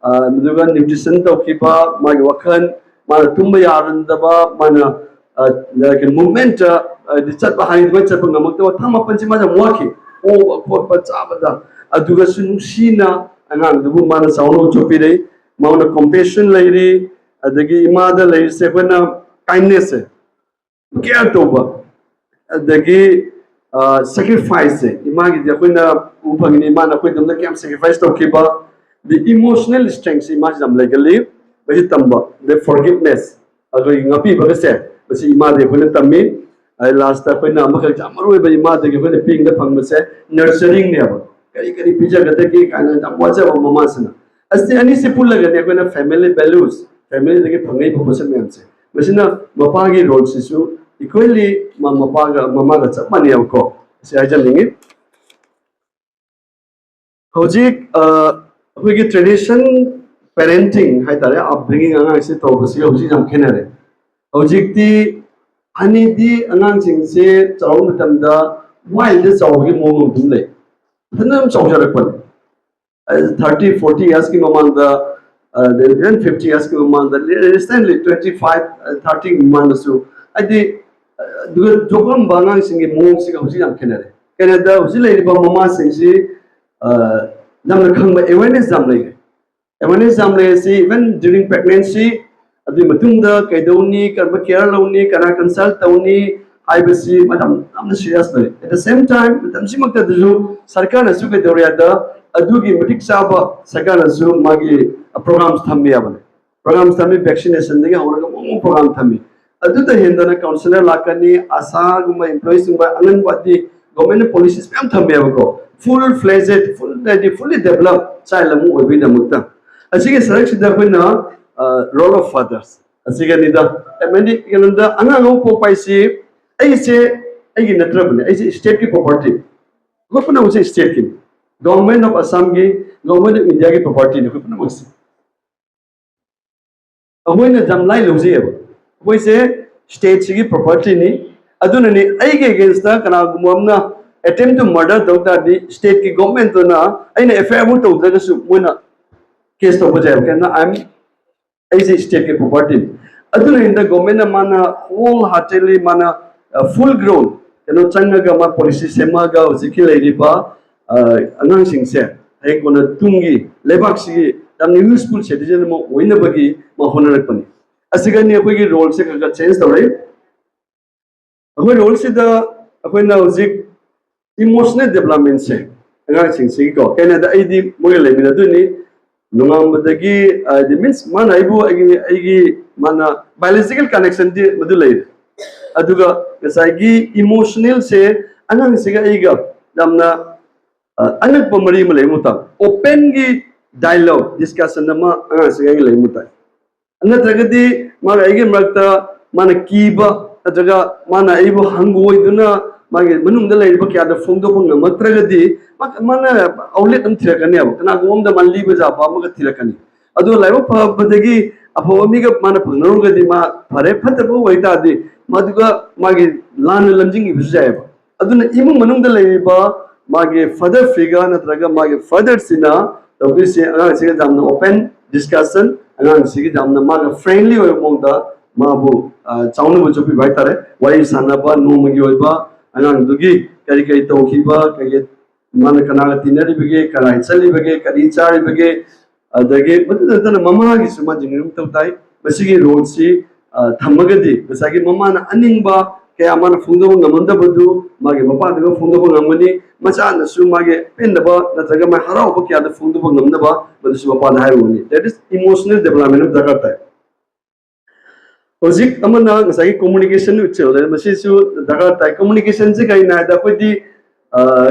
ꯑ, ꯃꯗꯨꯒ ꯅ꯭ꯌꯨꯇ꯭ꯔꯤꯁꯟ ꯇꯧꯈꯤꯕ, ꯃꯥꯒꯤ ꯋꯥꯈꯜ, ꯃꯥꯅ ꯇꯨꯝꯕ ꯌꯥꯔꯝꯗꯕ, ꯃꯥꯅ, ꯑ, ꯀꯩꯅꯣ, ꯃꯨꯚꯃꯦꯟꯠꯇ, ꯍꯥꯏꯗꯤ ꯆꯠꯄ ꯍꯥꯏꯗꯨꯃꯥꯏꯅ ꯆꯠꯄ ꯉꯝꯃꯛꯇꯕ, ꯊꯥ ꯃꯥꯄꯟꯁꯤ ꯃꯥꯁꯦ ꯌꯥꯝ ꯋꯥꯈꯤ, ꯑꯣꯕ ꯈꯣꯠꯄ ꯆꯥꯕꯗ꯫ ꯑꯗꯨꯒꯁꯨ ꯅꯨꯡꯁꯤꯅ ꯑꯉꯥꯡꯗꯨꯕꯨ ꯃꯥꯅ ꯆꯥꯎꯅꯕ ꯆꯣꯛꯄꯤꯔꯛꯏ꯫ ꯃꯉꯣꯟꯗ ꯀꯣꯝꯄꯦꯁꯟ ꯂꯩꯔꯤ, ꯑꯗꯒꯤ ꯏꯃꯥꯗ ꯂꯩꯔꯤꯁꯦ ꯑꯩꯈꯣꯏꯅ ꯀꯥꯏꯟꯅꯦꯁꯁꯦ, ꯀꯦꯌꯔ ꯇꯧꯕ, ꯑꯗꯒꯤ ꯁꯦꯀ꯭ꯔꯤꯐꯥꯏꯁꯁꯦ ꯏꯃꯥꯒꯤꯗꯤ ꯑꯩꯈꯣꯏꯅ ꯎꯕ ꯐꯪꯉꯤꯅꯤ, ꯏꯃꯥꯅ ꯑꯩꯈꯣꯏꯗꯃꯛꯇ ꯀꯌꯥꯝ ꯁꯦꯀ꯭ꯔꯤꯐꯥꯏꯁ ꯇꯧꯈꯤꯕ꯫ The emotional strengthꯁꯦ ꯏꯃꯥꯁꯤ ꯌꯥꯝ ꯂꯩꯒꯜꯂꯤ꯫ ꯃꯁꯤ ꯇꯝꯕ, ꯑꯗꯩ ꯐꯣꯔꯒꯤꯞꯅꯦꯁ, ꯑꯩꯈꯣꯏꯒꯤ ꯉꯥꯛꯄꯤꯕꯒꯁꯦ, ꯃꯁꯤ ꯏꯃꯥꯗꯤ ꯑꯩꯈꯣꯏꯅ ꯇꯝꯃꯤ꯫ ꯑꯗꯩ ꯂꯥꯁꯇ ꯑꯩꯈꯣꯏꯅ ꯑꯃꯈꯛ ꯌꯥꯝ ꯃꯔꯨ ꯑꯣꯏꯕ ꯏꯃꯥꯗꯒꯤ ꯑꯩꯈꯣꯏꯅ ꯄꯤꯛꯏꯉꯩꯗ ꯐꯪꯕꯁꯦ ꯅꯔꯆꯔꯤꯡꯅꯦꯕ꯫ ꯀꯔꯤ ꯀꯔꯤ ꯄꯤꯖꯒꯗꯒꯦ ꯀꯥꯏꯅ ꯌꯥꯝ ꯋꯥꯖꯕ ꯃꯃꯥꯁꯤꯅ꯫ ꯑꯁꯤ ꯑꯅꯤꯁꯤ ꯄꯨꯜꯂꯒꯅꯤ ꯑꯩꯈꯣꯏꯅ ꯐꯦꯃꯤꯂꯤ ꯚꯦꯂ꯭ꯌꯨꯁ, ꯐꯦꯃꯤꯂꯤꯗꯒꯤ ꯐꯪꯉꯛꯏꯕ ꯄꯣꯠꯁꯛ ꯃꯌꯥꯝꯁꯦ, ꯃꯁꯤꯅ ꯃꯄꯥꯒꯤ ꯔꯣꯜꯁꯤꯁꯨ ꯏꯀ꯭ꯋꯦꯂꯤ ꯃꯄꯥꯒ ꯃꯃꯥꯒ ꯆꯞ ꯃꯥꯟꯅꯩꯕꯀꯣ꯫ ꯑꯁꯤ ꯍꯥꯏꯖꯅꯤꯡꯉꯤ꯫ ꯍꯧꯖꯤꯛ, ꯑ, ꯑꯩꯈꯣꯏꯒꯤ ꯇ꯭ꯔꯦꯗꯤꯁꯟ ꯄꯦꯔꯦꯟꯇꯤꯡ ꯍꯥꯏꯇꯥꯔꯦ, ꯑꯞꯕ꯭ꯔꯤꯡꯒꯤꯡ, ꯑꯉꯥꯡꯁꯦ ꯇꯧꯕꯁꯤꯒ ꯍꯧꯖꯤꯛ ꯌꯥꯝ ꯈꯦꯠꯅꯔꯦ꯫ ꯍꯧꯖꯤꯛꯇꯤ ꯍꯅꯤꯗꯤ ꯑꯉꯥꯡꯁꯤꯡꯁꯦ ꯆꯥꯎꯔꯛꯄ ꯃꯇꯝꯗ ꯋꯥꯏꯜꯗ ꯆꯥꯎꯕꯒꯤ ꯃꯑꯣꯡ ꯑꯗꯨꯝ ꯂꯩ꯫ ꯃꯊꯟꯇ ꯑꯗꯨꯝ ꯆꯥꯎꯖꯔꯛꯄꯅꯤ꯫ ꯊꯥꯔꯇꯤ ꯐꯣꯔꯇꯤ ꯏꯌꯥꯔꯁꯀꯤ ꯃꯃꯥꯡꯗ, even fifty yearsꯀꯤ ꯃꯃꯥꯡꯗ, recently twenty five thirtyꯒꯤ ꯃꯃꯥꯡꯗꯁꯨ, ꯍꯥꯏꯗꯤ, ꯑꯗꯨꯒ ꯊꯣꯛꯂꯝꯕ ꯑꯉꯥꯡꯁꯤꯡꯒꯤ ꯃꯑꯣꯡꯁꯤꯒ ꯍꯧꯖꯤꯛ ꯌꯥꯝ ꯈꯦꯠꯅꯔꯦ꯫ ꯀꯦꯅꯦꯗꯥ ꯍꯧꯖꯤꯛ ꯂꯩꯔꯤꯕ ꯃꯃꯥꯁꯤꯡꯁꯤ ꯌꯥꯝꯅ ꯈꯪꯕ, ꯑꯦꯋꯦꯔꯅꯦꯁ ꯌꯥꯝ ꯂꯩꯔꯦ꯫ ꯑꯦꯋꯦꯔꯅꯦꯁ ꯌꯥꯝ ꯂꯩꯔꯁꯤ, even during pregnancy, ꯑꯗꯨꯒꯤ ꯃꯇꯨꯡꯗ ꯀꯩꯗꯧꯅꯤ, ꯀꯔꯝꯕ ꯀꯦꯌꯔ ꯂꯧꯅꯤ, ꯀꯅꯥ ꯀꯟꯁꯜ ꯇꯧꯅꯤ ꯍꯥꯏꯕꯁꯤ ꯃꯇꯝ ꯌꯥꯝꯅ ꯁꯤꯔꯤꯌꯁ ꯑꯣꯏ꯫ At the same time, ꯃꯇꯝꯁꯤꯃꯛꯇꯗꯁꯨ ꯁꯔꯀꯥꯔꯅꯁꯨ ꯀꯩꯗꯧꯔꯦ ꯍꯥꯏꯗ, ꯑꯗꯨꯒꯤ ꯃꯇꯤꯛ ꯆꯥꯕ ꯁꯔꯀꯥꯔꯅꯁꯨ ꯃꯥꯒꯤ ꯄ꯭ꯔꯣꯒ꯭ꯔꯥꯝꯁ ꯊꯝꯕ ꯌꯥꯕꯅꯦ꯫ ꯄ꯭ꯔꯣꯒ꯭ꯔꯥꯝꯁ ꯊꯝꯃꯤ, ꯚꯦꯛꯁꯤꯅꯦꯁꯟꯗꯒꯤ ꯍꯧꯔꯒ ꯃꯑꯣꯡ ꯄ꯭ꯔꯣꯒ꯭ꯔꯥꯝ ꯊꯝꯃꯤ꯫ ꯑꯗꯨꯗ ꯍꯦꯟꯗꯅ ꯀꯥꯎꯟꯁꯤꯂꯔ ꯂꯥꯛꯀꯅꯤ, ꯑꯁꯥꯒꯨꯝꯕ ꯑꯦꯝꯄ꯭ꯂꯣꯌꯤꯁꯀꯨꯝꯕ, ꯑꯉꯟꯕꯗꯤ ꯒꯣꯔꯃꯦꯟꯅ ꯄꯣꯂꯤꯁꯤꯁ ꯃꯌꯥꯝ ꯊꯝꯃꯦꯕꯀꯣ꯫ Full fledged, full, ꯍꯥꯏꯗꯤ fully developed child ꯑꯃ ꯑꯣꯏꯕꯒꯤꯗꯃꯛꯇ꯫ ꯑꯁꯤꯒꯤ ꯁꯔꯨꯛꯁꯤꯗ ꯑꯩꯈꯣꯏꯅ ꯔꯣꯜ ꯑꯣꯐ ꯐꯥꯗꯔꯁ ꯑꯁꯤꯒꯅꯤꯗ, ꯍꯥꯏꯗꯤ ꯀꯩꯅꯣꯗ ꯑꯉꯥꯡ ꯑꯃ ꯄꯣꯛꯄ ꯍꯥꯏꯁꯤ ꯑꯩꯁꯦ, ꯑꯩꯒꯤ ꯅꯠꯇ꯭ꯔꯕꯅꯦ, ꯑꯩꯁꯦ ꯁ꯭ꯇꯦꯠꯀꯤ ꯄ꯭ꯔꯣꯄꯔꯇꯤ꯫ ꯑꯩꯈꯣꯏ ꯄꯨꯝꯅꯃꯛꯁꯦ ꯁ꯭ꯇꯦꯠꯀꯤꯅꯤ꯫ ꯒꯣꯔꯃꯦꯟ ꯑꯣꯐ ꯑꯁꯥꯝꯒꯤ, ꯒꯣꯔꯃꯦꯟ ꯑꯣꯐ ꯏꯟꯗꯤꯌꯥꯒꯤ ꯄ꯭ꯔꯣꯄꯔꯇꯤꯅꯤ ꯑꯩꯈꯣꯏ ꯄꯨꯝꯅꯃꯛꯁꯦ꯫ ꯑꯩꯈꯣꯏꯅ ꯌꯥꯝ ꯂꯥꯏ ꯂꯧꯖꯩꯑꯕ, ꯑꯩꯈꯣꯏꯁꯦ ꯁ꯭ꯇꯦꯠꯁꯤꯒꯤ ꯄ꯭ꯔꯣꯄꯔꯇꯤꯅꯤ꯫ ꯑꯗꯨꯅꯅꯤ ꯑꯩꯒꯤ ꯑꯦꯒꯦꯟꯁꯇ ꯀꯅꯥꯒꯨꯝꯕ ꯑꯃꯅ attempt to murder ꯇꯧ ꯇꯥꯔꯗꯤ, ꯁ꯭ꯇꯦꯠꯀꯤ ꯒꯣꯔꯃꯦꯟꯇꯨꯅ ꯑꯩꯅ ꯑꯦꯐ ꯑꯥꯏ ꯑꯥꯔ ꯇꯧꯗ꯭ꯔꯒꯁꯨ ꯃꯣꯏꯅ ꯀꯦꯁ ꯇꯧꯕ ꯌꯥꯏꯕ꯫ ꯀꯩꯅꯣ, ꯑꯩ ꯑꯩꯁꯦ ꯁ꯭ꯇꯦꯠꯀꯤ ꯄ꯭ꯔꯣꯄꯔꯇꯤꯅꯤ꯫ ꯑꯗꯨꯅ ꯍꯦꯟꯗ ꯒꯣꯔꯃꯦꯟꯅ ꯃꯥꯅ ꯍꯣꯜ ꯍꯥꯔꯇꯦꯗꯂꯤ ꯃꯥꯅ ꯐꯨꯜ ꯒ꯭ꯔꯣꯟ ꯀꯩꯅꯣ ꯆꯪꯉꯒ ꯃꯥ ꯄꯣꯂꯤꯁꯤ ꯁꯦꯝꯃꯒ ꯍꯧꯖꯤꯛꯀꯤ ꯂꯩꯔꯤꯕ ꯑꯉꯥꯡꯁꯤꯡꯁꯦ ꯍꯌꯦꯡ ꯀꯣꯟꯅ ꯇꯨꯡꯒꯤ ꯂꯩꯕꯥꯛꯁꯤꯒꯤ ꯌꯥꯝꯅ ꯌꯨꯁꯐꯨꯜ ꯁꯤꯇꯤꯖꯟ ꯑꯃ ꯑꯣꯏꯅꯕꯒꯤ ꯃꯥ ꯍꯣꯠꯅꯔꯛꯄꯅꯤ꯫ ꯑꯁꯤꯒꯅꯤ ꯑꯩꯈꯣꯏꯒꯤ ꯔꯣꯜꯁꯦ ꯈꯔ ꯈꯔ ꯆꯦꯟꯖ ꯇꯧꯔꯛꯏ꯫ ꯑꯩꯈꯣꯏ ꯔꯣꯜꯁꯤꯗ ꯑꯩꯈꯣꯏꯅ ꯍꯧꯖꯤꯛ ꯏꯃꯣꯁꯅꯦꯜ ꯗꯦꯕꯂꯞꯃꯦꯟꯁꯦ ꯑꯉꯥꯡꯁꯤꯡꯁꯤꯒꯤꯀꯣ, ꯀꯩꯅꯣꯗ ꯑꯩꯗꯤ ꯃꯣꯏꯒ ꯂꯩꯃꯤꯟꯅꯗꯣꯏꯅꯤ꯫ ꯅꯣꯡꯉꯥꯟꯕꯗꯒꯤ ꯍꯥꯏꯗꯤ, ꯃꯤꯟꯁ, ꯃꯥꯅ ꯑꯩꯕꯨ ꯑꯩꯒꯤ ꯑꯩꯒꯤ ꯃꯥꯅ ꯕꯥꯏꯑꯣꯂꯣꯖꯤꯀꯦꯜ ꯀꯅꯦꯛꯁꯟꯗꯤ ꯃꯗꯨ ꯂꯩꯔꯦ꯫ ꯑꯗꯨꯒ ꯉꯁꯥꯏꯒꯤ ꯏꯃꯣꯁꯅꯦꯜꯁꯦ ꯑꯉꯥꯡꯁꯤꯒ ꯑꯩꯒ ꯌꯥꯝꯅ ꯑ, ꯑꯅꯛꯄ ꯃꯔꯤ ꯑꯃ ꯂꯩꯕ ꯃꯇꯝ, ꯑꯣꯄꯦꯟꯒꯤ ꯗꯥꯏꯂꯣꯒ, ꯗꯤꯁꯀꯁꯟ ꯑꯃ ꯑꯉꯥꯡꯁꯤꯡ ꯑꯩꯒ ꯂꯩꯕ ꯃꯇꯝ, ꯅꯠꯇ꯭ꯔꯒꯗꯤ ꯃꯥꯒ ꯑꯩꯒꯤ ꯃꯔꯛꯇ ꯃꯥꯅ ꯀꯤꯕ ꯅꯠꯇ꯭ꯔꯒ ꯃꯥꯅ ꯑꯩꯕꯨ ꯍꯪꯒꯣꯏꯗꯨꯅ ꯃꯥꯒꯤ ꯃꯅꯨꯡꯗ ꯂꯩꯔꯤꯕ ꯀꯌꯥꯗ ꯐꯣꯡꯗꯣꯛꯄ ꯉꯝꯃꯛꯇ꯭ꯔꯒꯗꯤ ꯃꯥ-, ꯃꯥꯅ ꯑꯥꯎꯠꯂꯦꯠ ꯑꯃ ꯊꯤꯔꯛꯀꯅꯦꯕ, ꯀꯅꯥꯒꯨꯝꯕ ꯑꯃꯗ ꯃꯥ ꯂꯤꯕ ꯌꯥꯕ ꯑꯃꯒ ꯊꯤꯔꯛꯀꯅꯤ꯫ ꯑꯗꯣ ꯂꯥꯏꯕꯛ ꯐꯕꯗꯒꯤ ꯑꯐꯕ ꯃꯤꯒ ꯃꯥꯅ ꯐꯪꯅꯔꯨꯔꯒꯗꯤ ꯃꯥ ꯐꯔꯦ, ꯐꯠꯇꯕ ꯑꯣꯏꯇꯥꯔꯗꯤ ꯃꯗꯨꯒ ꯃꯥꯒꯤ ꯂꯥꯟꯅ ꯂꯝꯖꯤꯡꯈꯤꯕꯁꯨ ꯌꯥꯏꯑꯕ꯫ ꯑꯗꯨꯅ ꯏꯃꯨꯡ ꯃꯅꯨꯡꯗ ꯂꯩꯔꯤꯕ ꯃꯥꯒꯤ ꯐꯥꯗꯔ ꯐꯤꯒꯔ ꯅꯠꯇ꯭ꯔꯒ ꯃꯥꯒꯤ ꯐꯥꯗꯔꯁꯤꯅ ꯇꯧꯗꯣꯏꯁꯦ, ꯑꯉꯥꯡꯁꯤꯒ ꯌꯥꯝꯅ ꯑꯣꯄꯦꯟ ꯗꯤꯁꯀꯁꯟ, ꯑꯉꯥꯡꯁꯤꯒ ꯌꯥꯝꯅ ꯃꯥꯒ ꯐ꯭ꯔꯦꯟꯂꯤ ꯑꯣꯏꯕ ꯃꯑꯣꯡꯗ ꯃꯥꯕꯨ ꯆꯥꯎꯅꯕ ꯆꯣꯛꯄꯤꯕ ꯍꯥꯏꯇꯥꯔꯦ꯫ ꯋꯥꯔꯤ ꯁꯥꯟꯅꯕ, ꯅꯣꯡꯃꯒꯤ ꯑꯣꯏꯕ ꯑꯉꯥꯡꯗꯨꯒꯤ ꯀꯔꯤ ꯀꯔꯤ ꯇꯧꯈꯤꯕ, ꯀꯩꯀꯩ ꯃꯥꯅ ꯀꯅꯥꯒ ꯇꯤꯟꯅꯔꯤꯕꯒꯦ, ꯀꯅꯥꯒ ꯆꯠꯂꯤꯕꯒꯦ, ꯀꯔꯤ ꯆꯥꯔꯤꯕꯒꯦ, ꯑꯗꯒꯤ ꯃꯗꯨ ꯅꯠꯇꯅ ꯃꯃꯥꯒꯤꯁꯨ ꯃꯥ ꯌꯦꯡꯁꯤꯟꯕ ꯃꯊꯧ ꯇꯥꯏ꯫ ꯃꯁꯤꯒꯤ ꯔꯣꯜꯁꯤ ꯊꯝꯃꯒꯗꯤ ꯉꯁꯥꯏꯒꯤ ꯃꯃꯥꯅ ꯑꯅꯤꯡꯕ ꯀꯌꯥ ꯃꯥꯅ ꯐꯣꯡꯗꯣꯛꯄ ꯉꯝꯂꯝꯗꯕꯗꯨ ꯃꯥꯒꯤ ꯃꯄꯥꯗꯨꯒ ꯐꯣꯡꯗꯣꯛꯄ ꯉꯝꯒꯅꯤ꯫ ꯃꯆꯥꯅꯁꯨ ꯃꯥꯒꯤ ꯄꯦꯟꯗꯕ ꯅꯠꯇ꯭ꯔꯒ ꯃꯥꯒꯤ ꯍꯔꯥꯎꯕ ꯀꯌꯥꯗ ꯐꯣꯡꯗꯣꯛꯄ ꯉꯝꯅꯕ ꯃꯗꯨꯁꯨ ꯃꯄꯥꯗ ꯍꯥꯏꯔꯨꯒꯅꯤ꯫ That is emotional development ꯑꯃ ꯗꯔꯀꯥꯔ ꯇꯥꯏ꯫ ꯍꯧꯖꯤꯛ ꯑꯃꯅ ꯉꯁꯥꯏꯒꯤ communication with children, ꯃꯁꯤꯁꯨ ꯗꯔꯀꯥꯔ ꯇꯥꯏ꯫ ꯀꯝꯃꯨꯅꯤꯀꯦꯁꯟꯁꯦ ꯀꯔꯤꯅꯣ ꯍꯥꯏꯗ ꯑꯩꯈꯣꯏꯗꯤ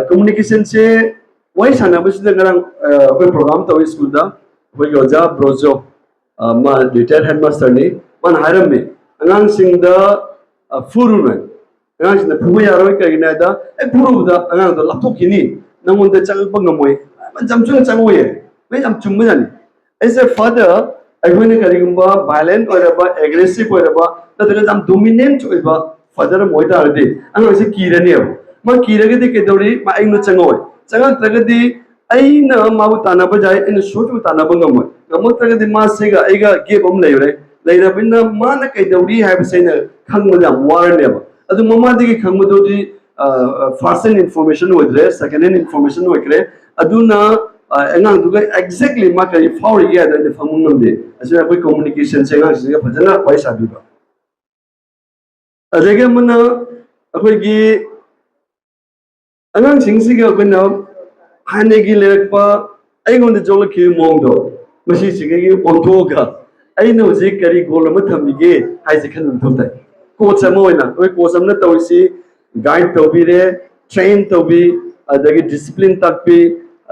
ꯀꯝꯃꯨꯅꯤꯀꯦꯁꯟꯁꯦ ꯋꯥꯔꯤ ꯁꯥꯟꯅꯕꯁꯤꯗ ꯉꯔꯥꯡ ꯑꯩꯈꯣꯏ ꯄ꯭ꯔꯣꯒ꯭ꯔꯥꯝ ꯇꯧꯋꯤ ꯁ꯭ꯀꯨꯜꯗ꯫ ꯑꯩꯈꯣꯏꯒꯤ ꯑꯣꯖꯥ ꯕ꯭ꯔꯣꯖꯣ, ꯃꯥ ꯔꯤꯇꯥꯌꯔ ꯍꯦꯗꯃꯥꯁꯇꯔꯅꯤ꯫ ꯃꯥꯅ ꯍꯥꯏꯔꯝꯃꯤ, ꯑꯉꯥꯡꯁꯤꯡꯗ ꯐꯨꯔꯨꯅꯨ꯫ ꯑꯉꯥꯡꯁꯤꯡꯗ ꯐꯨꯕ ꯌꯥꯔꯣꯏ꯫ ꯀꯩꯒꯤꯅꯣ ꯍꯥꯏꯗ ꯍꯦꯛ ꯐꯨꯔꯨꯕꯗ ꯑꯉꯥꯡꯗꯣ ꯂꯥꯞꯊꯣꯛꯈꯤꯅꯤ, ꯅꯪꯉꯣꯟꯗ ꯆꯪꯉꯛꯄ ꯉꯝꯃꯣꯏ꯫ ꯌꯥꯝ ꯆꯨꯝꯅ ꯆꯪꯉꯛꯑꯣꯏꯌꯦ꯫ ꯃꯣꯏ ꯌꯥꯝ ꯆꯨꯝꯕꯖꯥꯠꯅꯤ꯫ ꯑꯦꯁ ꯑꯦ ꯐꯥꯗꯔ, ꯑꯩꯈꯣꯏꯅ ꯀꯔꯤꯒꯨꯝꯕ ꯚꯥꯏꯂꯦꯟ ꯑꯣꯏꯔꯕ, ꯑꯦꯒ꯭ꯔꯦꯁꯤꯞ ꯑꯣꯏꯔꯕ, ꯅꯠꯇ꯭ꯔꯒ ꯌꯥꯝ ꯗꯣꯃꯤꯅꯦꯟꯠ ꯑꯣꯏꯕ ꯐꯥꯗꯔ ꯑꯃ ꯑꯣꯏꯇꯥꯔꯒꯗꯤ ꯑꯉꯥꯡꯁꯦ ꯀꯤꯔꯅꯦꯕ꯫ ꯃꯥ ꯀꯤꯔꯒꯗꯤ ꯀꯩꯗꯧꯔꯤ? ꯃꯥ ꯑꯩꯉꯣꯟꯗ ꯆꯪꯉꯛꯑꯣꯏ꯫ ꯆꯪꯉꯛꯇ꯭ꯔꯒꯗꯤ ꯑꯩꯅ ꯃꯥꯕꯨ ꯇꯥꯟꯅꯕ ꯌꯥꯏ, ꯑꯩꯅ ꯁꯣꯏꯗꯅ ꯇꯥꯟꯅꯕ ꯉꯝꯃꯣꯏ꯫ ꯉꯝꯃꯛꯇ꯭ꯔꯒꯗꯤ ꯃꯥꯁꯤꯒ ꯑꯩꯒ ꯒꯦꯞ ꯑꯃ ꯂꯩꯔꯦ꯫ ꯂꯩꯔꯕꯅꯤꯅ ꯃꯥꯅ ꯀꯩꯗꯧꯔꯤ ꯍꯥꯏꯕꯁꯦ ꯑꯩꯅ ꯈꯪꯕꯗ ꯌꯥꯝ ꯋꯥꯔꯅꯦꯕ꯫ ꯑꯗꯨ ꯃꯃꯥꯗꯒꯤ ꯈꯪꯕꯗꯨꯗꯤ ꯐꯥꯔꯁ ꯍꯦꯟ ꯏꯟꯐꯣꯔꯃꯦꯁꯟ ꯑꯣꯏꯗ꯭ꯔꯦ, ꯁꯦꯀꯦꯟ ꯍꯦꯟ ꯏꯟꯐꯣꯔꯃꯦꯁꯟ ꯑꯣꯏꯈ꯭ꯔꯦ꯫ ꯑꯗꯨꯅ ꯑꯉꯥꯡꯗꯨꯒ ꯑꯦꯛꯖꯦꯛꯂꯤ ꯃꯥ ꯀꯔꯤ ꯐꯥꯎꯔꯤꯒꯦ ꯍꯥꯏꯗꯣ ꯑꯩꯅ ꯈꯪꯕ ꯉꯝꯗꯦ꯫ ꯑꯁꯤꯅ ꯑꯩꯈꯣꯏ ꯀꯝꯃꯨꯅꯤꯀꯦꯁꯟꯁꯦ ꯑꯉꯥꯡꯁꯤꯡꯒ ꯐꯖꯅ ꯋꯥꯔꯤ ꯁꯥꯕꯤꯕ꯫ ꯑꯗꯒꯤ ꯑꯃꯅ ꯑꯩꯈꯣꯏꯒꯤ ꯑꯉꯥꯡꯁꯤꯡꯁꯤꯒ ꯑꯩꯈꯣꯏꯅ ꯍꯥꯟꯅꯒꯤ ꯂꯩꯔꯛꯄ ꯑꯩꯉꯣꯟꯗ ꯌꯣꯛꯂꯛꯈꯤꯕ ꯃꯑꯣꯡꯗꯣ, ꯃꯁꯤꯁꯤꯗꯒꯤ ꯑꯣꯟꯊꯣꯛꯑꯒ ꯑꯩꯅ ꯍꯧꯖꯤꯛ ꯀꯔꯤ ꯒꯣꯜ ꯑꯃ ꯊꯝꯃꯤꯒꯦ ꯍꯥꯏꯁꯦ ꯈꯟꯕ ꯃꯊꯧ ꯇꯥꯏ꯫ ꯀꯣꯆ ꯑꯃ ꯑꯣꯏꯅ ꯑꯩꯈꯣꯏ ꯀꯣꯆ ꯑꯃꯅ ꯇꯧꯔꯤꯁꯤ ꯒꯥꯏꯗ ꯇꯧꯕꯤꯔꯦ, ꯇ꯭ꯔꯦꯟ ꯇꯧꯕꯤ, ꯑꯗꯒꯤ ꯗꯤꯁꯤꯄ꯭ꯂꯤꯟ ꯇꯥꯛꯄꯤ,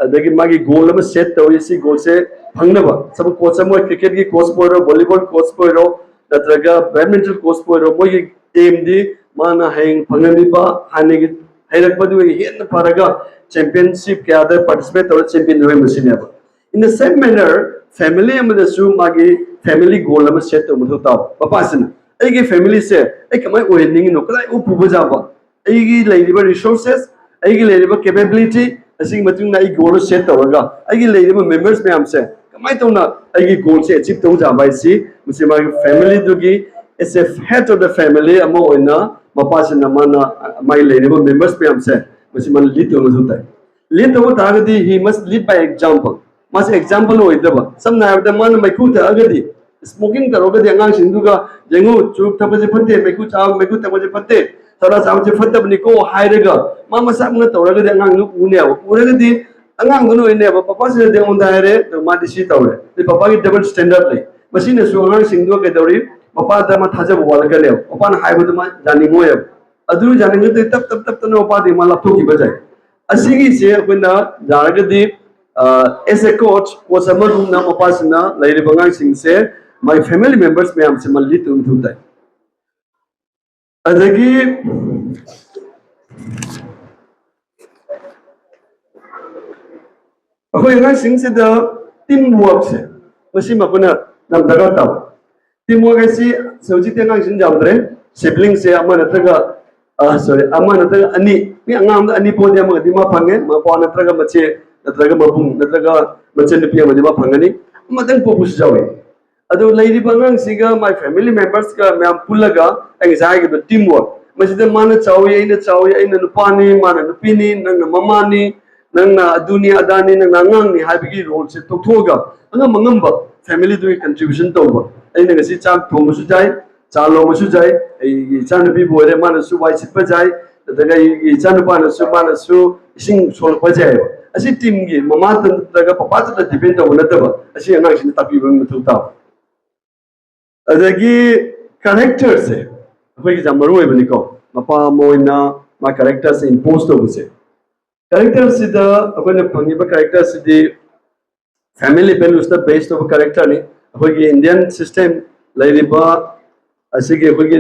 ꯑꯗꯒꯤ ꯃꯥꯒꯤ ꯒꯣꯜ ꯑꯃ ꯁꯦꯠ ꯇꯧꯏ꯫ ꯁꯤ ꯒꯣꯜꯁꯦ ꯐꯪꯅꯕ, ꯁꯝꯅ ꯀꯣꯆ ꯑꯃ ꯑꯣꯏ, ꯀ꯭ꯔꯤꯀꯦꯠꯀꯤ ꯀꯣꯆꯄꯨ ꯑꯣꯏꯔꯣ, ꯚꯣꯂꯤꯕꯣꯜ ꯀꯣꯆꯄꯨ ꯑꯣꯏꯔꯣ, ꯅꯠꯇ꯭ꯔꯒ ꯕꯦꯗꯃꯤꯟꯇꯟ ꯀꯣꯆꯄꯨ ꯑꯣꯏꯔꯣ, ꯃꯣꯏꯒꯤ ꯑꯦꯝꯗꯤ ꯃꯥꯅ ꯍꯌꯦꯡ ꯐꯪꯍꯟꯕꯤꯕ ꯍꯥꯟꯅꯒꯤ ꯍꯩꯔꯛꯄꯗꯨꯒꯤ ꯍꯦꯟꯅ ꯐꯔꯒ ꯆꯦꯝꯄꯤꯌꯟꯁꯤꯞ ꯀꯌꯥꯗ ꯄꯥꯔꯇꯤꯁꯤꯄꯦꯠ ꯇꯧꯔ ꯆꯦꯝꯄꯤꯌꯟ ꯑꯣꯏꯍꯟꯕꯁꯤꯅꯦꯕ꯫ In the same manner, family ꯑꯃꯗꯁꯨ ꯃꯥꯒꯤ ꯐꯦꯃꯤꯂꯤ ꯒꯣꯜ ꯑꯃ ꯁꯦꯠ ꯇꯧꯕ ꯃꯊꯧ ꯇꯥꯕ꯫ ꯃꯄꯥꯁꯤꯅ ꯑꯩꯒꯤ ꯐꯦꯃꯤꯂꯤꯁꯦ ꯑꯩ ꯀꯃꯥꯏꯅ ꯑꯣꯏꯍꯟꯅꯤꯡꯉꯤꯅꯣ, ꯀꯗꯥꯏ ꯎ ꯄꯨꯕ ꯌꯥꯕ, ꯑꯩꯒꯤ ꯂꯩꯔꯤꯕ ꯔꯤꯁꯣꯔꯁꯦꯁ, ꯑꯩꯒꯤ ꯂꯩꯔꯤꯕ ꯀꯦꯄꯦꯕꯤꯂꯤꯇꯤ, ꯑꯁꯤꯒꯤ ꯃꯇꯨꯡ ꯏꯟꯅ ꯑꯩ ꯒꯣꯜꯗꯣ ꯁꯦꯠ ꯇꯧꯔꯒ ꯑꯩꯒꯤ ꯂꯩꯔꯤꯕ ꯃꯦꯝꯕꯔꯁ ꯃꯌꯥꯝꯁꯦ ꯀꯃꯥꯏꯅ ꯇꯧꯅ ꯑꯩꯒꯤ ꯒꯣꯜꯁꯦ ꯑꯦꯆꯤꯞ ꯇꯧꯕ ꯌꯥꯕ ꯍꯥꯏꯁꯤ, ꯃꯁꯤ ꯃꯥꯒꯤ ꯐꯦꯃꯤꯂꯤꯗꯨꯒꯤ, as a head of the family ꯑꯃ ꯑꯣꯏꯅ ꯃꯄꯥꯁꯤꯅ ꯃꯥꯅ ꯃꯥꯒꯤ ꯂꯩꯔꯤꯕ ꯃꯦꯝꯕꯔꯁ ꯃꯌꯥꯝꯁꯦ ꯃꯁꯤ ꯃꯥꯅ ꯂꯤꯗ ꯇꯧꯕ ꯃꯊꯧ ꯇꯥꯏ꯫ ꯂꯤꯗ ꯇꯧꯕ ꯇꯥꯔꯒꯗꯤ he must lead by example. ꯃꯥꯁꯦ ꯑꯦꯛꯖꯥꯝꯄꯜ ꯑꯣꯏꯗꯕ꯫ ꯁꯝꯅ ꯍꯥꯏꯔꯕꯗ ꯃꯥꯅ ꯃꯩꯈꯨ ꯊꯛꯑꯒꯗꯤ, ꯁ꯭ꯃꯣꯀꯤꯡ ꯇꯧꯔꯒꯗꯤ ꯑꯉꯥꯡꯁꯤꯡꯗꯨꯒ ꯌꯦꯡꯉꯨ, ꯆꯨꯔꯨꯞ ꯊꯛꯄꯁꯦ ꯐꯠꯇꯦ, ꯃꯩꯈꯨ ꯆꯥꯕ, ꯃꯩꯈꯨ ꯊꯛꯄꯁꯦ ꯐꯠꯇꯦ, ꯁꯥꯗꯥ ꯆꯥꯕꯁꯦ ꯐꯠꯇꯕꯅꯤꯀꯣ ꯍꯥꯏꯔꯒ ꯃꯥ ꯃꯁꯥꯃꯛꯅ ꯇꯧꯔꯒꯗꯤ ꯑꯉꯥꯡꯗꯨ ꯎꯅꯦꯕ꯫ ꯎꯔꯒꯗꯤ ꯑꯉꯥꯡꯗꯨꯅ ꯑꯣꯏꯅꯦꯕ, "ꯄꯄꯥꯁꯤꯅꯗꯤ ꯑꯩꯉꯣꯟꯗ ꯍꯥꯏꯔꯦ, ꯑꯗꯣ ꯃꯥꯗꯤ ꯁꯤ ꯇꯧꯔꯦ"꯫ ꯑꯗꯩ ꯄꯄꯥꯒꯤ ꯗꯕꯜ ꯁ꯭ꯇꯦꯟꯗꯔꯗ ꯂꯩ꯫ ꯃꯁꯤꯅꯁꯨ ꯑꯉꯥꯡꯁꯤꯡꯗꯨ ꯀꯩꯗꯧꯔꯤ? ꯃꯄꯥꯗ ꯃꯥ ꯊꯥꯖꯕ ꯋꯥꯠꯂꯛꯀꯅꯦꯕ꯫ ꯃꯄꯥꯅ ꯍꯥꯏꯕꯗꯨ ꯃꯥ ꯌꯥꯅꯤꯡꯉꯣꯏꯕ꯫ ꯑꯗꯨ ꯌꯥꯅꯤꯡꯉꯛꯇ꯭ꯔꯗꯤ ꯇꯞ ꯇꯞ ꯇꯞ ꯇꯞꯅ ꯃꯄꯥꯗꯤ ꯃꯥ ꯂꯥꯞꯊꯣꯛꯈꯤꯕ ꯌꯥꯏ꯫ ꯑꯁꯤꯒꯤꯁꯦ ꯑꯩꯈꯣꯏꯅ ꯌꯥꯔꯒꯗꯤ, ꯑꯦꯁ ꯑꯦ ꯀꯣꯆ, ꯀꯣꯆ ꯑꯃꯒꯨꯝꯅ ꯃꯄꯥꯁꯤꯅ ꯂꯩꯔꯤꯕ ꯑꯉꯥꯡꯁꯤꯡꯁꯦ, ꯃꯥꯒꯤ ꯐꯦꯃꯤꯂꯤ ꯃꯦꯝꯕꯔꯁ ꯃꯌꯥꯝꯁꯦ ꯃꯥ ꯂꯤꯗ ꯇꯧꯕ ꯃꯊꯧ ꯇꯥꯏ꯫ ꯑꯗꯒꯤ ꯑꯩꯈꯣꯏ ꯑꯉꯥꯡꯁꯤꯡꯁꯤꯗ ꯇꯤꯝ ꯋꯥꯔꯛꯁꯦ, ꯃꯁꯤꯃ ꯑꯩꯈꯣꯏꯅ ꯌꯥꯝ ꯗꯔꯀꯥꯔ ꯇꯥꯕ꯫ ꯇꯤꯝ ꯋꯥꯔꯛ ꯍꯥꯏꯁꯤ ꯍꯧꯖꯤꯛꯇꯤ ꯑꯉꯥꯡꯁꯤꯡ ꯌꯥꯝꯗ꯭ꯔꯦ, ꯁꯤꯕ꯭ꯂꯤꯡꯁꯦ ꯑꯃ ꯅꯠꯇ꯭ꯔꯒ, ꯑ, ꯁꯣꯔꯤ, ꯑꯃ ꯅꯠꯇ꯭ꯔꯒ ꯑꯅꯤ, ꯃꯤ ꯑꯉꯥꯡꯗ ꯑꯅꯤ ꯄꯣꯛꯑꯗꯤ ꯑꯃꯒꯗꯤ ꯃꯥ ꯐꯪꯉꯦ, ꯃꯄꯥ ꯅꯠꯇ꯭ꯔꯒ ꯃꯆꯦ ꯅꯠꯇ꯭ꯔꯒ ꯃꯕꯨꯡ ꯅꯠꯇ꯭ꯔꯒ ꯃꯆꯟꯅꯨꯄꯤ ꯑꯃꯗꯤ ꯃꯥ ꯐꯪꯒꯅꯤ, ꯑꯃꯇꯪ ꯄꯣꯛꯄꯁꯨ ꯌꯥꯎꯏ꯫ ꯑꯗꯨ ꯂꯩꯔꯤꯕ ꯑꯉꯥꯡꯁꯤꯒ ꯃꯥꯏ ꯐꯦꯃꯤꯂꯤ ꯃꯦꯝꯕꯔꯁꯀ ꯃꯌꯥꯝ ꯄꯨꯜꯂꯒ ꯑꯩ ꯉꯁꯥꯏ ꯍꯥꯏꯈꯤꯕ ꯇꯤꯝ ꯋꯥꯔꯛ, ꯃꯁꯤꯗ ꯃꯥꯅ ꯆꯥꯎꯏ, ꯑꯩꯅ ꯆꯥꯎꯏ, ꯑꯩꯅ ꯅꯨꯄꯥꯅꯤ, ꯃꯥꯅ ꯅꯨꯄꯤꯅꯤ, ꯅꯪꯅ ꯃꯃꯥꯅꯤ, ꯅꯪꯅ ꯑꯗꯨꯅꯤ ꯑꯗꯥꯅꯤ, ꯅꯪꯅ ꯑꯉꯥꯡꯅꯤ ꯍꯥꯏꯕꯒꯤ ꯔꯣꯜꯁꯦ ꯇꯣꯛꯊꯣꯛꯑꯒ ꯑꯉꯝ ꯑꯉꯝꯕ ꯐꯦꯃꯤꯂꯤꯗꯨꯒꯤ ꯀꯟꯇ꯭ꯔꯤꯕ꯭ꯌꯨꯁꯟ ꯇꯧꯕ꯫ ꯑꯩꯅ ꯉꯁꯤ ꯆꯥꯛ ꯊꯣꯡꯕꯁꯨ ꯌꯥꯏ, ꯆꯥ ꯂꯣꯟꯕꯁꯨ ꯌꯥꯏ, ꯑꯩꯒꯤ ꯏꯆꯥꯅꯨꯄꯤꯕꯨ ꯑꯣꯏꯔꯦ ꯃꯥꯅꯁꯨ ꯋꯥꯏ ꯁꯤꯠꯄ ꯌꯥꯏ, ꯅꯠꯇ꯭ꯔꯒ ꯑꯩꯒꯤ ꯏꯆꯥꯅꯨꯄꯥꯅꯁꯨ ꯃꯥꯅꯁꯨ ꯏꯁꯤꯡ ꯁꯣꯛꯂꯛꯄ ꯌꯥꯏꯑꯕ꯫ ꯑꯁꯤ ꯇꯤꯝꯒꯤ ꯃꯃꯥꯗ ꯅꯠꯇ꯭ꯔꯒ ꯄꯄꯥꯗ ꯗꯤꯄꯦꯟ ꯇꯧꯕ ꯅꯠꯇꯕ, ꯑꯁꯤ ꯑꯉꯥꯡꯁꯤꯡꯗ ꯇꯥꯛꯄꯤꯕ ꯑꯃ ꯃꯊꯧ ꯇꯥꯕ꯫ ꯑꯗꯒꯤ ꯀꯔꯦꯛꯇꯔꯁꯦ ꯑꯩꯈꯣꯏꯒꯤ ꯌꯥꯝ ꯃꯔꯨ ꯑꯣꯏꯕꯅꯤꯀꯣ꯫ ꯃꯄꯥ ꯑꯃ ꯑꯣꯏꯅ ꯃꯥ ꯀꯔꯦꯛꯇꯔꯁꯦ ꯏꯝꯄꯣꯁ ꯇꯧꯕꯁꯦ, ꯀꯔꯦꯛꯇꯔꯁꯤꯗ ꯑꯩꯈꯣꯏꯅ ꯐꯪꯉꯤꯕ ꯀꯔꯦꯛꯇꯔꯁꯤꯗꯤ ꯐꯦꯃꯤꯂꯤ ꯚꯦꯂꯨꯁꯇ ꯕꯦꯁ ꯇꯧꯕ ꯀꯔꯦꯛꯇꯔꯅꯤ꯫ ꯑꯩꯈꯣꯏꯒꯤ ꯏꯟꯗꯤꯌꯟ ꯁꯤꯁꯇꯦꯝ ꯂꯩꯔꯤꯕ ꯑꯁꯤꯒꯤ ꯑꯩꯈꯣꯏꯒꯤ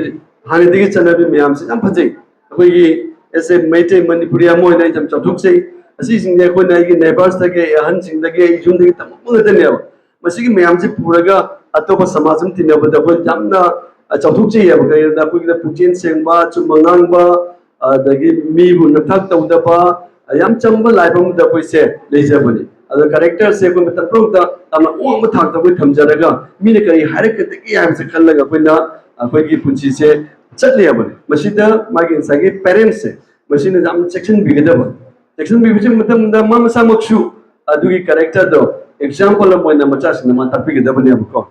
ꯍꯥꯟꯅꯗꯒꯤ ꯆꯠꯅꯕꯤ ꯃꯌꯥꯝꯁꯤ ꯌꯥꯝ ꯐꯖꯩ꯫ ꯑꯩꯈꯣꯏꯒꯤ ꯑꯦꯁ ꯑꯦ ꯃꯩꯇꯩ ꯃꯅꯤꯄꯨꯔꯤ ꯑꯃ ꯑꯣꯏꯅ ꯑꯩ ꯌꯥꯝ ꯆꯥꯎꯊꯣꯛꯆꯩ꯫ ꯑꯁꯤꯁꯤꯡꯁꯦ ꯑꯩꯈꯣꯏꯅ ꯑꯩꯒꯤ ꯅꯦꯕꯔꯁꯇꯒꯤ, ꯑꯩ ꯑꯍꯟꯁꯤꯡꯗꯒꯤ, ꯑꯩ ꯌꯨꯝꯗꯒꯤ ꯇꯝꯃꯛꯄ ꯉꯥꯛꯇꯅꯦꯕ꯫ ꯃꯁꯤꯒꯤ ꯃꯌꯥꯝꯁꯤ ꯄꯨꯔꯒ ꯑꯇꯣꯞꯄ ꯁꯃꯥꯖ ꯑꯃ ꯇꯤꯟꯅꯕꯗ ꯑꯩꯈꯣꯏ ꯌꯥꯝꯅ, ꯆꯥꯎꯊꯣꯛꯆꯩꯌꯦꯕ꯫ ꯀꯔꯤꯒꯤꯅꯣꯗ ꯑꯩꯈꯣꯏꯒꯤꯗ ꯄꯨꯛꯆꯦꯜ ꯁꯦꯡꯕ, ꯑꯆꯨꯝꯕ ꯉꯥꯡꯕ, ꯑꯗꯒꯤ ꯃꯤꯕꯨ ꯅꯝꯊꯥꯛ ꯇꯧꯗꯕ, ꯌꯥꯝ ꯆꯝꯕ ꯂꯥꯏꯐ ꯑꯃꯗ ꯑꯩꯈꯣꯏꯁꯦ ꯂꯩꯖꯕꯅꯤ꯫ ꯑꯗꯣ ꯀꯦꯔꯦꯛꯇꯔꯁꯦ ꯑꯩꯈꯣꯏ ꯃꯇꯝ ꯄꯨꯝꯅꯃꯛꯇ ꯌꯥꯝꯅ ꯑꯋꯥꯡꯕ ꯊꯥꯛꯇ ꯑꯩꯈꯣꯏ ꯊꯝꯖꯔꯒ ꯃꯤꯅ ꯀꯔꯤ ꯍꯥꯏꯔꯛꯀꯗꯒꯦ ꯍꯥꯏꯕꯁꯦ ꯈꯜꯂꯒ ꯑꯩꯈꯣꯏꯅ ꯑꯩꯈꯣꯏꯒꯤ ꯄꯨꯟꯁꯤꯁꯦ ꯆꯠꯂꯦꯕꯅꯤ꯫ ꯃꯁꯤꯗ ꯃꯥꯒꯤ ꯉꯁꯥꯏꯒꯤ ꯄꯦꯔꯦꯟꯁꯁꯦ, ꯃꯁꯤꯅ ꯌꯥꯝꯅ ꯆꯦꯛꯁꯤꯟꯕꯤꯒꯗꯕ꯫ ꯆꯦꯛꯁꯤꯟꯕꯤꯕꯁꯤ ꯃꯇꯝꯗ ꯃꯥ ꯃꯁꯥꯃꯛꯁꯨ ꯑꯗꯨꯒꯤ ꯀꯦꯔꯦꯛꯇꯔꯗꯣ ꯑꯦꯛꯖꯥꯝꯄꯜ ꯑꯃ ꯑꯣꯏꯅ ꯃꯆꯥꯁꯤꯡꯗ ꯃꯥ ꯇꯥꯛꯄꯤꯒꯗꯕꯅꯦꯕꯀꯣ꯫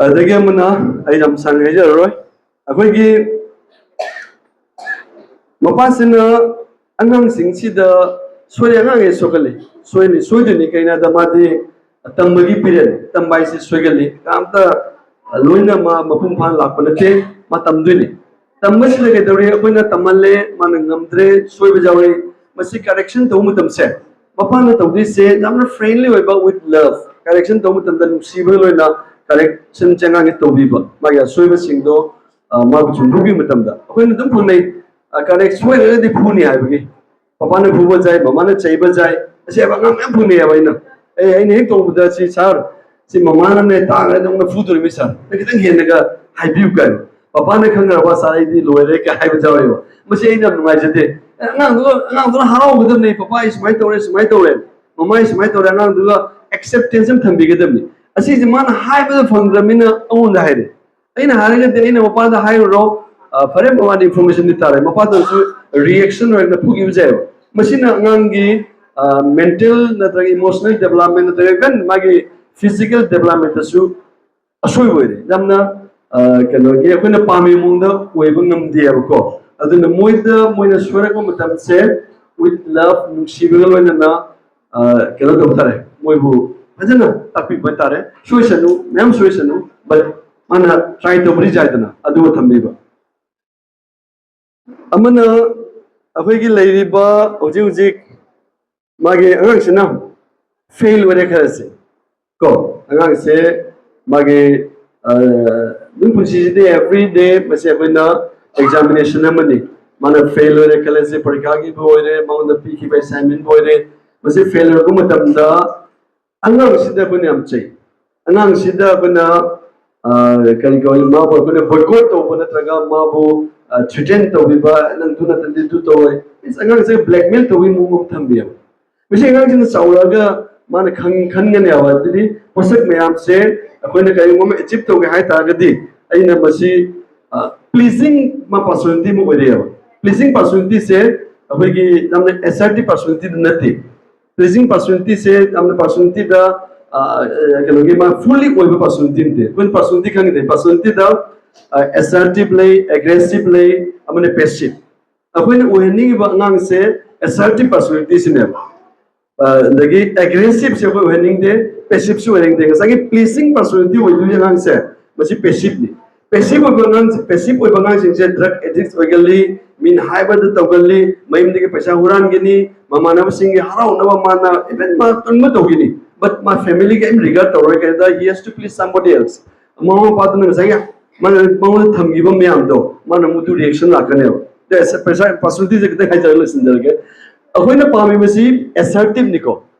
ꯑꯗꯒꯤ ꯑꯃꯅ, ꯑꯩ ꯌꯥꯝ ꯁꯥꯡꯅ ꯍꯥꯏꯖꯔꯔꯣꯏ, ꯑꯩꯈꯣꯏꯒꯤ ꯃꯄꯥꯁꯤꯅ ꯑꯉꯥꯡꯁꯤꯡꯁꯤꯗ ꯁꯣꯏꯔꯦ, ꯑꯉꯥꯡꯁꯦ ꯁꯣꯏꯒꯜꯂꯤ, ꯁꯣꯏꯅꯤ, ꯁꯣꯏꯗꯣꯏꯅꯤ꯫ ꯀꯩꯅꯣꯗ ꯃꯥꯗꯤ ꯇꯝꯕꯒꯤ ꯄꯤꯔꯦꯟ, ꯇꯝꯕ ꯍꯥꯏꯁꯤ ꯁꯣꯏꯒꯜꯂꯤ, ꯀꯅꯥꯝꯇ ꯂꯣꯏꯅ ꯃꯥ ꯃꯄꯨꯡ ꯐꯥꯅ ꯂꯥꯛꯄ ꯅꯠꯇꯦ, ꯃꯥ ꯇꯝꯗꯣꯏꯅꯤ꯫ ꯇꯝꯕꯁꯤꯗ ꯀꯩꯗꯧꯔꯤ? ꯑꯩꯈꯣꯏꯅ ꯇꯝꯍꯜꯂꯦ, ꯃꯥꯅ ꯉꯝꯗ꯭ꯔꯦ, ꯁꯣꯏꯕ ꯌꯥꯎꯔꯤ, ꯃꯁꯤ ꯀꯔꯦꯛꯁꯟ ꯇꯧꯕ ꯃꯇꯝꯁꯦ ꯃꯄꯥꯅ ꯇꯧꯗꯣꯏꯁꯦ ꯌꯥꯝꯅ ꯐ꯭ꯔꯦꯟꯂꯤ ꯑꯣꯏꯕ, with love, ꯀꯔꯦꯛꯁꯟ ꯇꯧꯕ ꯃꯇꯝꯗ ꯅꯨꯡꯁꯤꯕꯒ ꯂꯣꯏꯅ ꯀꯔꯦꯛꯁꯟꯁꯦ ꯑꯉꯥꯡꯁꯦ ꯇꯧꯕꯤꯕ, ꯃꯥꯒꯤ ꯑꯁꯣꯏꯕꯁꯤꯡꯗꯣ ꯑ, ꯃꯥꯕꯨ ꯆꯨꯝꯊꯣꯛꯄꯤꯕ ꯃꯇꯝꯗ꯫ ꯑꯩꯈꯣꯏꯅ ꯑꯗꯨꯝ ꯐꯪꯅꯩ, ꯀꯔꯦꯛ ꯁꯣꯏꯔꯒꯗꯤ ꯐꯨꯅꯤ ꯍꯥꯏꯕꯒꯤ, ꯄꯄꯥꯅ ꯐꯨꯕ ꯆꯥꯏ, ꯃꯃꯥꯅ ꯆꯩꯕ ꯆꯥꯏ, ꯑꯁꯤ ꯍꯥꯏꯕ ꯑꯉꯥꯡ ꯃꯌꯥꯝ ꯐꯪꯅꯩꯌꯦꯕ꯫ ꯑꯩꯅ ꯑꯩ ꯑꯩꯅ ꯍꯦꯛ ꯇꯧꯕꯗ, "ꯁꯤ ꯁꯥꯔ, ꯁꯤ ꯃꯃꯥꯅꯅꯦ ꯇꯥꯡꯅ ꯅꯪꯅ ꯐꯨꯗꯣꯔꯤꯃꯤ ꯁꯥꯔ, ꯅꯪ ꯈꯤꯇꯪ ꯍꯦꯟꯅꯒ ꯍꯥꯏꯕꯤꯌꯨ" ꯀꯥꯏꯅ꯫ ꯄꯄꯥꯅ ꯈꯪꯈ꯭ꯔꯕ, "ꯁꯥꯔ, ꯑꯩꯗꯤ ꯂꯣꯏꯔꯦ" ꯀꯥꯏ ꯍꯥꯏꯕ ꯌꯥꯎꯋꯦꯕ꯫ ꯃꯁꯤ ꯑꯩꯅ ꯌꯥꯝ ꯅꯨꯡꯉꯥꯏꯖꯗꯦ꯫ ꯑꯉꯥꯡꯗꯨꯒ ꯑꯉꯥꯡꯗꯨꯅ ꯍꯔꯥꯎꯒꯗꯕꯅꯤ, "ꯄꯄꯥ, ꯑꯩ ꯁꯨꯃꯥꯏꯅ ꯇꯧꯔꯦ, ꯁꯨꯃꯥꯏꯅ ꯇꯧꯔꯦ, ꯃꯃꯥ, ꯑꯩ ꯁꯨꯃꯥꯏꯅ ꯇꯧꯔꯦ", ꯑꯉꯥꯡꯗꯨꯒ ꯑꯦꯛꯁꯦꯞꯇꯦꯟꯁ ꯑꯃ ꯊꯝꯕꯤꯒꯗꯕꯅꯤ꯫ ꯑꯁꯤꯁꯦ ꯃꯥꯅ ꯍꯥꯏꯕꯗ ꯐꯪꯗ꯭ꯔꯕꯅꯤꯅ ꯑꯩꯉꯣꯟꯗ ꯍꯥꯏꯔꯦ꯫ ꯑꯩꯅ ꯍꯥꯏꯔꯒꯗꯤ ꯑꯩꯅ ꯃꯄꯥꯗ ꯍꯥꯏꯔꯨꯔꯣ, ꯑ, ꯐꯔꯦ, ꯃꯄꯥꯗ ꯏꯟꯐꯣꯔꯃꯦꯁꯟꯗꯤ ꯇꯥꯔꯦ, ꯃꯄꯥꯗꯁꯨ ꯔꯤꯌꯦꯛꯁꯟ ꯑꯣꯏꯅ ꯐꯨꯈꯤꯕꯁꯦ ꯍꯥꯏꯕ꯫ ꯃꯁꯤꯅ ꯑꯉꯥꯡꯒꯤ ꯃꯦꯟꯇꯦꯜ ꯅꯠꯇ꯭ꯔꯒ ꯏꯃꯣꯁꯅꯦꯜ ꯗꯦꯕꯂꯞꯃꯦꯟ ꯅꯠꯇ꯭ꯔꯒ ꯏꯚꯟ ꯃꯥꯒꯤ ꯐꯤꯖꯤꯀꯦꯜ ꯗꯦꯕꯂꯞꯃꯦꯟꯇꯁꯨ ꯑꯁꯣꯏꯕ ꯑꯣꯏꯔꯦ꯫ ꯌꯥꯝꯅ, ꯑ, ꯀꯩꯅꯣꯒꯤ ꯑꯩꯈꯣꯏꯅ ꯄꯥꯝꯃꯤ ꯃꯑꯣꯡꯗ ꯑꯣꯏꯕ ꯉꯝꯗꯦꯕꯀꯣ꯫ ꯑꯗꯨꯅ ꯃꯣꯏꯗ, ꯃꯣꯏꯅ ꯁꯣꯏꯔꯛꯄ ꯃꯇꯝꯁꯦ with love, ꯅꯨꯡꯁꯤꯕꯒ ꯂꯣꯏꯅꯅ, ꯑ, ꯀꯩꯅꯣ ꯇꯧꯕ ꯇꯥꯔꯦ, ꯃꯣꯏꯕꯨ ꯐꯖꯅ ꯇꯥꯛꯄꯤꯕ ꯍꯥꯏꯇꯥꯔꯦ꯫ ꯁꯣꯏꯁꯅꯨ, ꯃꯌꯥꯝ ꯁꯣꯏꯁꯅꯨ, but ꯃꯥꯅ ꯇ꯭ꯔꯥꯏ ꯇꯧꯕꯗꯤ ꯌꯥꯏꯗꯅ, ꯑꯗꯨꯒ ꯊꯝꯕꯤꯕ꯫ ꯑꯃꯅ ꯑꯩꯈꯣꯏꯒꯤ ꯂꯩꯔꯤꯕ ꯍꯧꯖꯤꯛ ꯍꯧꯖꯤꯛ ꯃꯥꯒꯤ ꯑꯉꯥꯡꯁꯤꯅ ꯐꯦꯜ ꯑꯣꯏꯔꯦ ꯈꯜꯂꯁꯤ ꯀꯣ, ꯑꯉꯥꯡꯁꯦ ꯃꯥꯒꯤ, ꯑ, ꯑꯗꯨꯝ ꯄꯨꯟꯁꯤꯁꯤꯗꯤ every day ꯃꯁꯤ ꯑꯩꯈꯣꯏꯅ ꯑꯦꯛꯖꯥꯃꯤꯅꯦꯁꯟ ꯑꯃꯅꯤ꯫ ꯃꯥꯅ ꯐꯦꯜ ꯑꯣꯏꯔꯦ ꯈꯜꯂꯁꯤ, ꯄꯔꯤꯈꯥꯒꯤꯕꯨ ꯑꯣꯏꯔꯦ, ꯃꯉꯣꯟꯗ ꯄꯤꯈꯤꯕ ꯑꯦꯁꯥꯏꯟꯃꯦꯟꯕꯨ ꯑꯣꯏꯔꯦ, ꯃꯁꯤ ꯐꯦꯜ ꯑꯣꯏꯔꯛꯄ ꯃꯇꯝꯗ ꯑꯉꯥꯡꯁꯤꯗ ꯑꯩꯈꯣꯏꯅ ꯌꯥꯝ ꯆꯩ꯫ ꯑꯉꯥꯡꯁꯤꯗ ꯑꯩꯈꯣꯏꯅ ꯑ, ꯀꯔꯤ ꯀꯧꯏ, ꯃꯥꯕꯨ ꯑꯩꯈꯣꯏꯅ boycott ꯇꯧꯕ ꯅꯠꯇ꯭ꯔꯒ ꯃꯥꯕꯨ, ꯑ, threaten ꯇꯧꯕꯤꯕ, "ꯅꯪ ꯇꯨ ꯅꯠꯇ꯭ꯔꯗꯤ ꯇꯨ ꯇꯧꯔꯣꯏ", ꯑꯉꯥꯡꯁꯦ blackmail ꯇꯧꯕꯒꯤ ꯃꯑꯣꯡ ꯑꯃ ꯊꯝꯕꯤꯌꯦꯕ꯫ ꯃꯁꯤ ꯑꯉꯥꯡꯁꯤꯅ ꯆꯥꯎꯔꯛꯑꯒ ꯃꯥꯅ ꯈꯪ-, ꯈꯟꯒꯅꯦꯕ꯫ ꯑꯗꯨꯗꯤ ꯄꯣꯠꯁꯛ ꯃꯌꯥꯝꯁꯦ ꯑꯩꯈꯣꯏꯅ ꯀꯔꯤꯒꯨꯝꯕ ꯑꯃ achieve ꯇꯧꯒꯦ ꯍꯥꯏ ꯇꯥꯔꯒꯗꯤ ꯑꯩꯅ ꯃꯁꯤ, ꯑ, pleasing ꯃꯥ personality ꯑꯃ ꯑꯣꯏꯔꯛꯑꯦꯕ꯫ Pleasing personalityꯁꯦ ꯑꯩꯈꯣꯏꯒꯤ ꯌꯥꯝꯅ assertive personalityꯗꯨ ꯅꯠꯇꯦ꯫ Pleasing personalityꯁꯦ ꯌꯥꯝꯅ personalityꯗ, ꯑ, ꯑ, ꯀꯩꯅꯣꯒꯤ ꯃꯥ fully ꯑꯣꯏꯕ personality ꯅꯠꯇꯦ꯫ ꯑꯩꯈꯣꯏꯅ personality ꯈꯪꯉꯤꯗꯅ, personalityꯗ, ꯑ, assertive ꯂꯩ, aggressive ꯂꯩ, ꯑꯃꯅ passive꯫ ꯑꯩꯈꯣꯏꯅ ꯑꯣꯏꯍꯟꯅꯤꯡꯉꯤꯕ ꯑꯉꯥꯡꯁꯦ assertive personalityꯁꯤꯅꯦꯕ꯫ ꯑ, ꯑꯗꯒꯤ aggressiveꯁꯦ ꯑꯩꯈꯣꯏ ꯑꯣꯏꯍꯟꯅꯤꯡꯗꯦ, passiveꯁꯨ ꯑꯣꯏꯍꯟꯅꯤꯡꯗꯦ꯫ ꯉꯁꯥꯏꯒꯤ pleasing personality ꯑꯣꯏꯗꯣꯏꯅꯤ ꯑꯉꯥꯡꯁꯦ, ꯃꯁꯤ passiveꯅꯤ꯫ Passive ꯑꯣꯏꯕ ꯑꯉꯥꯡꯁꯦ, passive ꯑꯣꯏꯕ ꯑꯉꯥꯡꯁꯤꯡꯁꯦ drug addicts ꯑꯣꯏꯒꯜꯂꯤ, ꯃꯤꯅ ꯍꯥꯏꯕꯗ ꯇꯧꯒꯜꯂꯤ, ꯃꯌꯨꯝꯗꯒꯤ ꯄꯩꯁꯥ ꯍꯨꯔꯥꯟꯒꯅꯤ, ꯃꯃꯥꯟꯅꯕꯁꯤꯡꯒꯤ ꯍꯔꯥꯎꯅꯕ ꯃꯥꯅ even ꯃꯥ ꯇꯨꯟꯕ ꯇꯧꯒꯅꯤ, but ꯃꯥ family ꯀꯔꯤꯝ regard ꯇꯧꯔꯣꯏ꯫ ꯀꯩꯗ he has to please somebody else꯫ ꯃꯃꯥ ꯃꯄꯥꯗꯨꯅ ꯉꯁꯥꯏꯒꯤ ꯃꯥꯅ ꯃꯉꯣꯟꯗ ꯊꯝꯈꯤꯕ ꯃꯌꯥꯝꯗꯣ ꯃꯥꯅ ꯑꯃꯨꯛ ꯑꯗꯨ reaction ꯂꯥꯛꯀꯅꯦꯕ꯫ Personalityꯁꯦ ꯈꯤꯇꯪ ꯍꯥꯏꯖꯔꯒ ꯂꯣꯏꯁꯤꯟꯖꯔꯒꯦ꯫ ꯑꯩꯈꯣꯏꯅ ꯄꯥꯝꯃꯤꯕꯁꯤ assertiveꯅꯤꯀꯣ꯫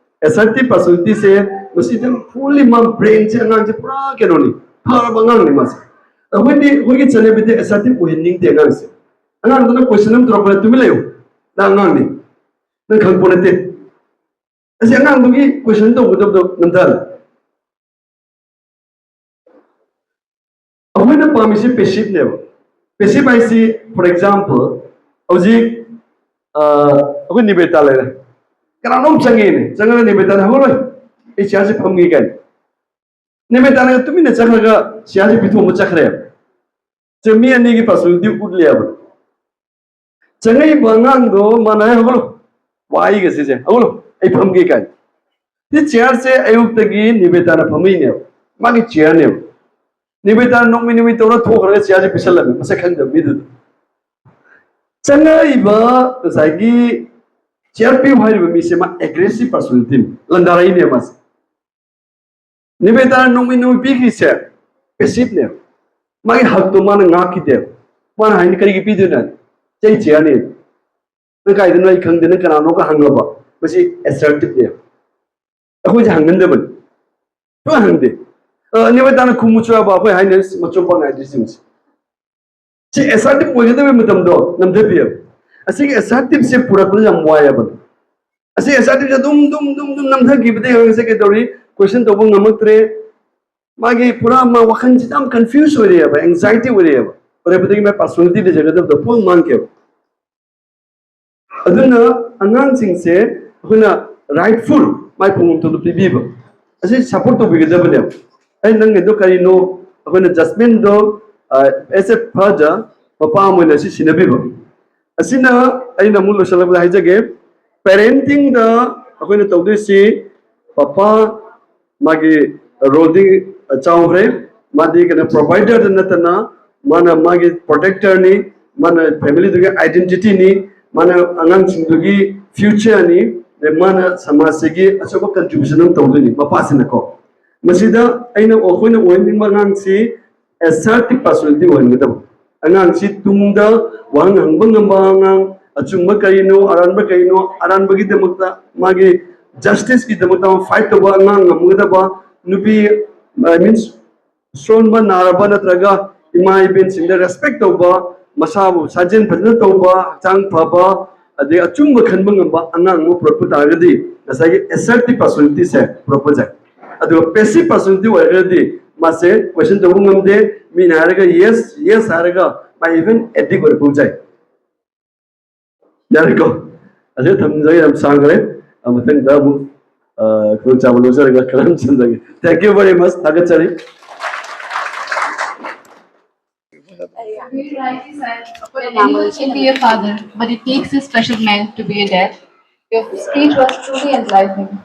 Assertive personalityꯁꯦ ꯃꯁꯤꯗ fully ꯃꯥ brainꯁꯦ, ꯑꯉꯥꯡꯁꯦ ꯄꯨꯔꯥ ꯀꯩꯅꯣꯅꯤ, ꯐꯔꯕ ꯑꯉꯥꯡꯅꯤ ꯃꯥꯁꯦ꯫ ꯑꯩꯈꯣꯏꯗꯤ ꯑꯩꯈꯣꯏꯒꯤ ꯆꯠꯅꯕꯤꯗ assertive ꯑꯣꯏꯍꯟꯅꯤꯡꯗꯦ ꯑꯉꯥꯡꯁꯦ꯫ ꯑꯉꯥꯡꯗꯨꯅ question ꯑꯃ ꯇꯧꯔꯛꯄꯗ "ꯇꯨꯃꯤꯟ ꯂꯩꯌꯨ, ꯅꯪ ꯑꯉꯥꯡꯅꯤ, ꯅꯪ ꯈꯪꯄꯣꯠ ꯅꯠꯇꯦ", ꯑꯁꯤ ꯑꯉꯥꯡꯗꯨꯒꯤ question ꯇꯧꯒꯗꯕꯗꯣ ꯅꯝꯊꯍꯜꯂꯦ꯫ ꯑꯩꯈꯣꯏꯅ ꯄꯥꯝꯃꯤꯁꯤ passiveꯅꯦꯕ꯫ Passive ꯍꯥꯏꯁꯤ, for example, ꯍꯧꯖꯤꯛ, ꯑ, ꯑꯩꯈꯣꯏ ꯅꯤꯕꯦꯗꯤꯇꯥ ꯂꯩꯔꯦ, ꯀꯅꯥꯅꯣꯝ ꯆꯪꯉꯦꯅꯦ, ꯆꯪꯉꯒ ꯅꯤꯕꯦꯗꯤꯇꯥꯅ "ꯍꯧꯒꯠꯂꯣꯏ, ꯑꯩ chairꯁꯦ ꯐꯝꯒꯦ" ꯀꯥꯏꯅ꯫ ꯅꯤꯕꯦꯗꯤꯇꯥꯅ ꯇꯨꯃꯤꯟꯅ ꯆꯪꯉꯒ chairꯁꯦ ꯄꯤꯊꯣꯛꯑꯝꯕ ꯆꯠꯈ꯭ꯔꯦꯕ꯫ ꯁꯦ ꯃꯤ ꯑꯅꯤꯒꯤ personality ꯎꯠꯂꯦꯕ꯫ ꯆꯪꯉꯛꯏꯕ ꯑꯉꯥꯡꯗꯣ ꯃꯥꯅ "ꯍꯦ, ꯍꯧꯒꯠꯂꯣ, ꯋꯥꯏꯒ ꯁꯤꯁꯦ, ꯍꯧꯒꯠꯂꯣ, ꯑꯩ ꯐꯝꯒꯦ" ꯀꯥꯏꯅ꯫ ꯁꯤ chairꯁꯦ ꯑꯌꯨꯛꯇꯒꯤ ꯅꯤꯕꯦꯗꯤꯇꯥꯅ ꯐꯝꯃꯛꯏꯅꯦꯕ, ꯃꯥꯒꯤ chairꯅꯦꯕ꯫ ꯅꯤꯕꯦꯗꯤꯇꯥꯅ ꯅꯣꯛꯃꯤ ꯅꯣꯛꯃꯤ ꯇꯧꯔ ꯊꯣꯛꯈ꯭ꯔꯒ chairꯁꯦ ꯄꯤꯁꯜꯂꯝꯃꯦ ꯃꯁꯛ ꯈꯪꯗꯕ ꯃꯤꯗꯨꯗ꯫ ꯆꯪꯉꯛꯏꯕ ꯉꯁꯥꯏꯒꯤ chair ꯄꯤꯌꯨ ꯍꯥꯏꯔꯤꯕ ꯃꯤꯁꯦ ꯃꯥ aggressive personalityꯅꯤ, ꯂꯟꯗꯥꯔꯛꯏꯅꯦ ꯃꯥꯁꯦ꯫ ꯅꯤꯕꯦꯗꯤꯇꯥꯅ ꯅꯣꯡꯃꯩ ꯅꯣꯡꯃꯩ ꯄꯤꯈ꯭ꯔꯤꯁꯦ passiveꯅꯦ꯫ ꯃꯥꯒꯤ ꯍꯛꯇꯣ ꯃꯥꯅ ꯉꯥꯛꯈꯤꯗꯦꯕ꯫ ꯃꯥꯅ ꯍꯥꯏꯅꯤ, "ꯀꯔꯤꯒꯤ ꯄꯤꯗꯣꯏꯅꯣ? ꯆꯩ ꯆꯦꯔꯅꯤ꯫ ꯅꯪ ꯀꯥꯏꯗꯅꯣ ꯑꯩ ꯈꯪꯗꯦ, ꯅꯪ ꯀꯅꯥꯅꯣꯒ ꯍꯪꯉꯕ?" ꯃꯁꯤ assertiveꯅꯦ꯫ ꯑꯩꯈꯣꯏꯁꯦ ꯍꯪꯒꯟꯗꯕꯅꯤ꯫ ꯁꯨꯡꯍꯪ ꯍꯪꯗꯦ꯫ ꯑ, ꯑꯅꯤ ꯃꯇꯥꯡꯗ ꯈꯨꯝꯃꯨ ꯆꯨꯕ ꯑꯩꯈꯣꯏ ꯍꯥꯏꯅꯔꯤꯁꯤ ꯃꯆꯨꯝ ꯄꯥꯛ ꯅꯥꯏꯗ꯭ꯔꯤꯁꯤꯡꯁꯦ꯫ ꯁꯤ ꯑꯦꯁꯔꯇꯤꯞ ꯑꯣꯏꯒꯗꯕ ꯃꯇꯝꯗꯣ ꯅꯝꯊꯕꯤꯌꯦꯕ꯫ ꯑꯁꯤꯒꯤ ꯑꯦꯁꯔꯇꯤꯞꯁꯦ ꯄꯨꯔꯛꯄꯗ ꯌꯥꯝ ꯋꯥꯏꯑꯕ꯫ ꯑꯁꯤ ꯑꯦꯁꯔꯇꯤꯞꯁꯦ ꯑꯗꯨꯝ ꯑꯗꯨꯝ ꯑꯗꯨꯝ ꯑꯗꯨꯝ ꯅꯝꯊꯈꯤꯕꯗꯒꯤ ꯑꯉꯥꯡꯁꯦ ꯀꯩꯗꯧꯔꯤ? ꯀꯣꯏꯁꯟ ꯇꯧꯕ ꯉꯝꯃꯛꯇ꯭ꯔꯦ꯫ ꯃꯥꯒꯤ ꯄꯨꯔꯥ ꯃꯥ ꯋꯥꯈꯜꯁꯤꯗ ꯌꯥꯝ ꯀꯟꯐ꯭ꯌꯨꯁ ꯑꯣꯏꯔꯛꯑꯦꯕ, ꯑꯦꯡꯖꯥꯏꯇꯤ ꯑꯣꯏꯔꯛꯑꯦꯕ꯫ ꯑꯣꯏꯔꯛꯄꯗꯒꯤ ꯃꯥ ꯄꯥꯔꯁꯣꯅꯦꯂꯤꯇꯤ ꯂꯩꯖꯒꯗꯕꯗꯣ ꯄꯨꯡ ꯃꯥꯡꯈꯤꯑꯕ꯫ ꯑꯗꯨꯅ ꯑꯉꯥꯡꯁꯤꯡꯁꯦ ꯑꯩꯈꯣꯏꯅ ꯔꯥꯏꯠꯐꯨꯜ ꯃꯥꯏ ꯐꯪꯐꯝ ꯊꯣꯛꯄ ꯄꯤꯕꯤꯕ ꯑꯁꯤ ꯁꯞꯄꯣꯔꯠ ꯇꯧꯕꯤꯒꯗꯕꯅꯦꯕ꯫ ꯑꯩ ꯅꯪꯒꯤꯗꯣ ꯀꯔꯤꯅꯣ? ꯑꯩꯈꯣꯏꯅ ꯖꯁꯃꯤꯟꯗꯣ ꯑꯦꯁ ꯑꯦ ꯐꯥꯗꯔ, ꯃꯄꯥ ꯑꯃ ꯑꯣꯏꯅ ꯑꯁꯤ ꯁꯤꯟꯅꯕꯤꯕ꯫ ꯑꯁꯤꯅ ꯑꯩꯅ ꯑꯃꯨꯛ ꯂꯣꯏꯁꯤꯜꯂꯛꯄꯗ ꯍꯥꯏꯖꯒꯦ, ꯄꯦꯔꯦꯟꯇꯤꯡꯗ ꯑꯩꯈꯣꯏꯅ ꯇꯧꯗꯣꯏꯁꯤ ꯄꯄꯥ ꯃꯥꯒꯤ ꯔꯣꯜꯗꯤ ꯆꯥꯎꯈ꯭ꯔꯦ꯫ ꯃꯥꯗꯤ ꯀꯩꯅꯣ ꯄ꯭ꯔꯣꯚꯥꯏꯗꯔꯗ ꯅꯠꯇꯅ ꯃꯥꯅ ꯃꯥꯒꯤ ꯄ꯭ꯔꯣꯇꯦꯛꯇꯔꯅꯤ, ꯃꯥꯅ ꯐꯦꯃꯤꯂꯤꯗꯨꯒꯤ ꯑꯥꯏꯗꯦꯟꯇꯤꯇꯤꯅꯤ, ꯃꯥꯅ ꯑꯉꯥꯡꯁꯤꯡꯗꯨꯒꯤ ꯐ꯭ꯌꯨꯆꯔꯅꯤ, ꯑꯗꯩ ꯃꯥꯅ ꯁꯃꯥꯖꯁꯤꯒꯤ ꯑꯆꯧꯕ ꯀꯟꯇ꯭ꯔꯤꯕ꯭ꯌꯨꯁꯟ ꯑꯃ ꯇꯧꯗꯣꯏꯅꯤ ꯃꯄꯥꯁꯤꯅꯀꯣ꯫ ꯃꯁꯤꯗ ꯑꯩꯅ ꯑꯩꯈꯣꯏꯅ ꯑꯣꯏꯍꯟꯅꯤꯡꯕ ꯑꯉꯥꯡꯁꯤ ꯑꯦꯁꯔꯇꯤꯞ ꯄꯥꯔꯁꯣꯅꯦꯂꯤꯇꯤ ꯑꯣꯏꯍꯟꯒꯗꯕ꯫ ꯑꯉꯥꯡꯁꯤ ꯇꯨꯡꯗ ꯋꯥꯍꯪ ꯍꯪꯕ ꯉꯝꯕ ꯑꯉꯥꯡ, ꯑꯆꯨꯝꯕ ꯀꯔꯤꯅꯣ, ꯑꯔꯥꯟꯕ ꯀꯔꯤꯅꯣ, ꯑꯔꯥꯟꯕꯒꯤꯗꯃꯛꯇ ꯃꯥꯒꯤ ꯖꯁꯇꯤꯁꯀꯤꯗꯃꯛꯇ ꯐꯥꯏꯠ ꯇꯧꯕ ꯑꯉꯥꯡ ꯉꯝꯒꯗꯕ ꯅꯨꯄꯤ, ꯃꯤꯟꯁ ꯁꯣꯟꯕ ꯅꯥꯔꯕ ꯅꯠꯇ꯭ꯔꯒ ꯏꯃꯥ ꯏꯕꯦꯟꯁꯤꯡꯗ ꯔꯦꯁꯄꯦꯛ ꯇꯧꯕ, ꯃꯁꯥꯕꯨ ꯁꯥꯖꯦꯜ ꯐꯖꯅ ꯇꯧꯕ, ꯍꯛꯆꯥꯡ ꯐꯕ, ꯑꯗꯩ ꯑꯆꯨꯝꯕ ꯈꯟꯕ ꯉꯝꯕ ꯑꯉꯥꯡ ꯑꯃ ꯄꯨꯔꯛꯄ ꯇꯥꯔꯒꯗꯤ ꯉꯁꯥꯏꯒꯤ ꯑꯦꯁꯔꯇꯤꯞ ꯄꯥꯔꯁꯣꯅꯦꯂꯤꯇꯤꯁꯦ ꯄꯨꯔꯛꯄ ꯌꯥꯏ꯫ ꯑꯗꯨꯒ ꯄꯦꯁꯤꯞ ꯄꯥꯔꯁꯣꯅꯦꯂꯤꯇꯤ ꯑꯣꯏꯔꯒꯗꯤ ꯃꯥꯁꯦ ꯀꯣꯏꯁꯟ ꯇꯧꯕ ꯉꯝꯗꯦ, ꯃꯤꯅ ꯍꯥꯏꯔꯒ ꯌꯦꯁ ꯌꯦꯁ ꯍꯥꯏꯔꯒ ꯃꯥ ꯏꯚꯟ ꯑꯦꯗꯤꯛ ꯑꯣꯏꯔꯛꯄ ꯌꯥꯏ꯫ ꯌꯥꯔꯦꯀꯣ? ꯑꯁꯤ ꯊꯝꯖꯒꯦ, ꯌꯥꯝ ꯁꯥꯡꯈ꯭ꯔꯦ꯫ ꯑ, ꯃꯊꯪꯗ ꯑꯃꯨꯛ, ꯑ, ꯈꯨꯗꯣꯡꯆꯥꯕ ꯂꯧꯖꯔꯒ ꯈꯔ ꯁꯝꯖꯒꯦ꯫ Thank you very much. ꯊꯥꯒꯠꯆꯔꯤ꯫ Can be a father, but it takes a special man to be a dad. Your speech was truly enlightening.